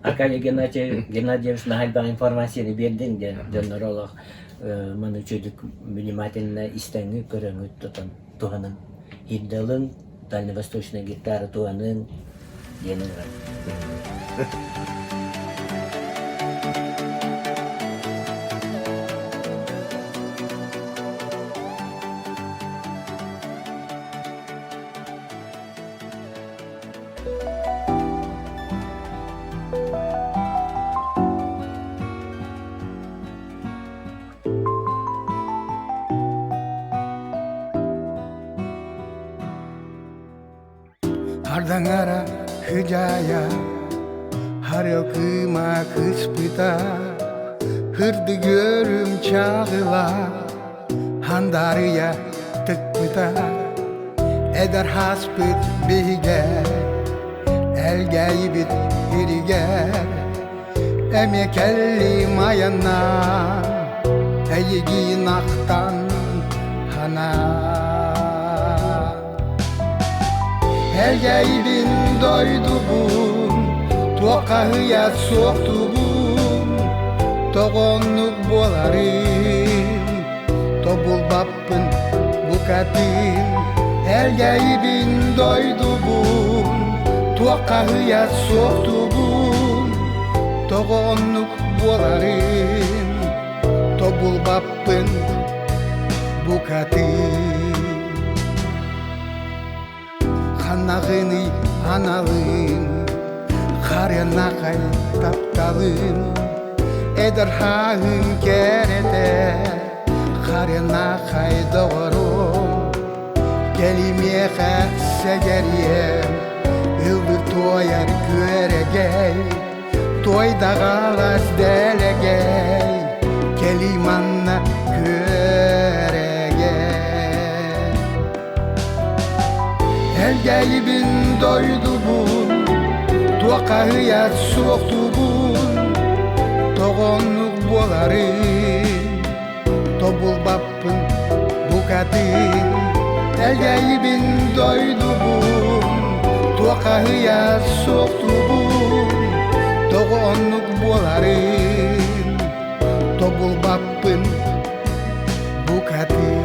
Аркадий Геннадьевич, Геннадьевич наһаа элбэх информацияны биэрдиҥ диэн дьоннор олох маны үчүгдүк внимательно истэҥҥит, көрөҥҥүт тутан туһаныҥ. Ирдалыҥ, дальневосточная гитара туһаныҥ диэн ыҥырар. Ардаҥара хыдьаайа, харыал кыыма кыспыта, Һырдык үөрүм чаҕыла, хандарыйа тыкпыта. Эдэр хаспыт биһигэ, элгээйибит иригэр, Эмиэ кэллим айаннаан, эйигин ахтан ханаан. Элгээйибин дойдубун, туоххаһыйа суохтубун, тоҕоннук буоларым, тобулбаппын букатын. Элгээйибин дойдубун, туоххаһыйа суохтубун, тоҕоннук буоларым, тобулбаппын букатын. Ханнаҕыный аналын, Харыанахай тапталым Эдэр хааһым кэрэтэ Харыанахай доҕорум Кэлимиэхэ сэгэриэм Ыллыр туойар күөрэгэй Туойдаҕалас дэлэгэй Кэлий манна күөрэгэй Элгээйибин дойдубун Туоххаһыйар суохтуубун Тоҕоннук буоларын Тобулбаппын букатын Элгээйибин дойдубун Туоххаһыйар суохтуубун Тоҕо оннук буоларын Тобулбаппын букатын.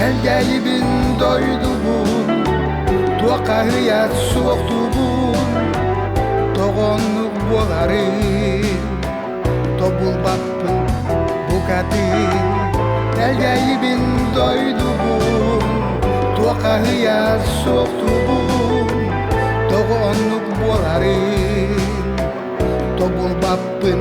Элгээйибин дойдубун, туоххаһыйар суохтуубун, тоҕоннук буоларын тобулбаппын букатын. Элгээйибин дойдубун, туоххаһыйар суохтуубун, тоҕо оннук буоларын тобулбаппын.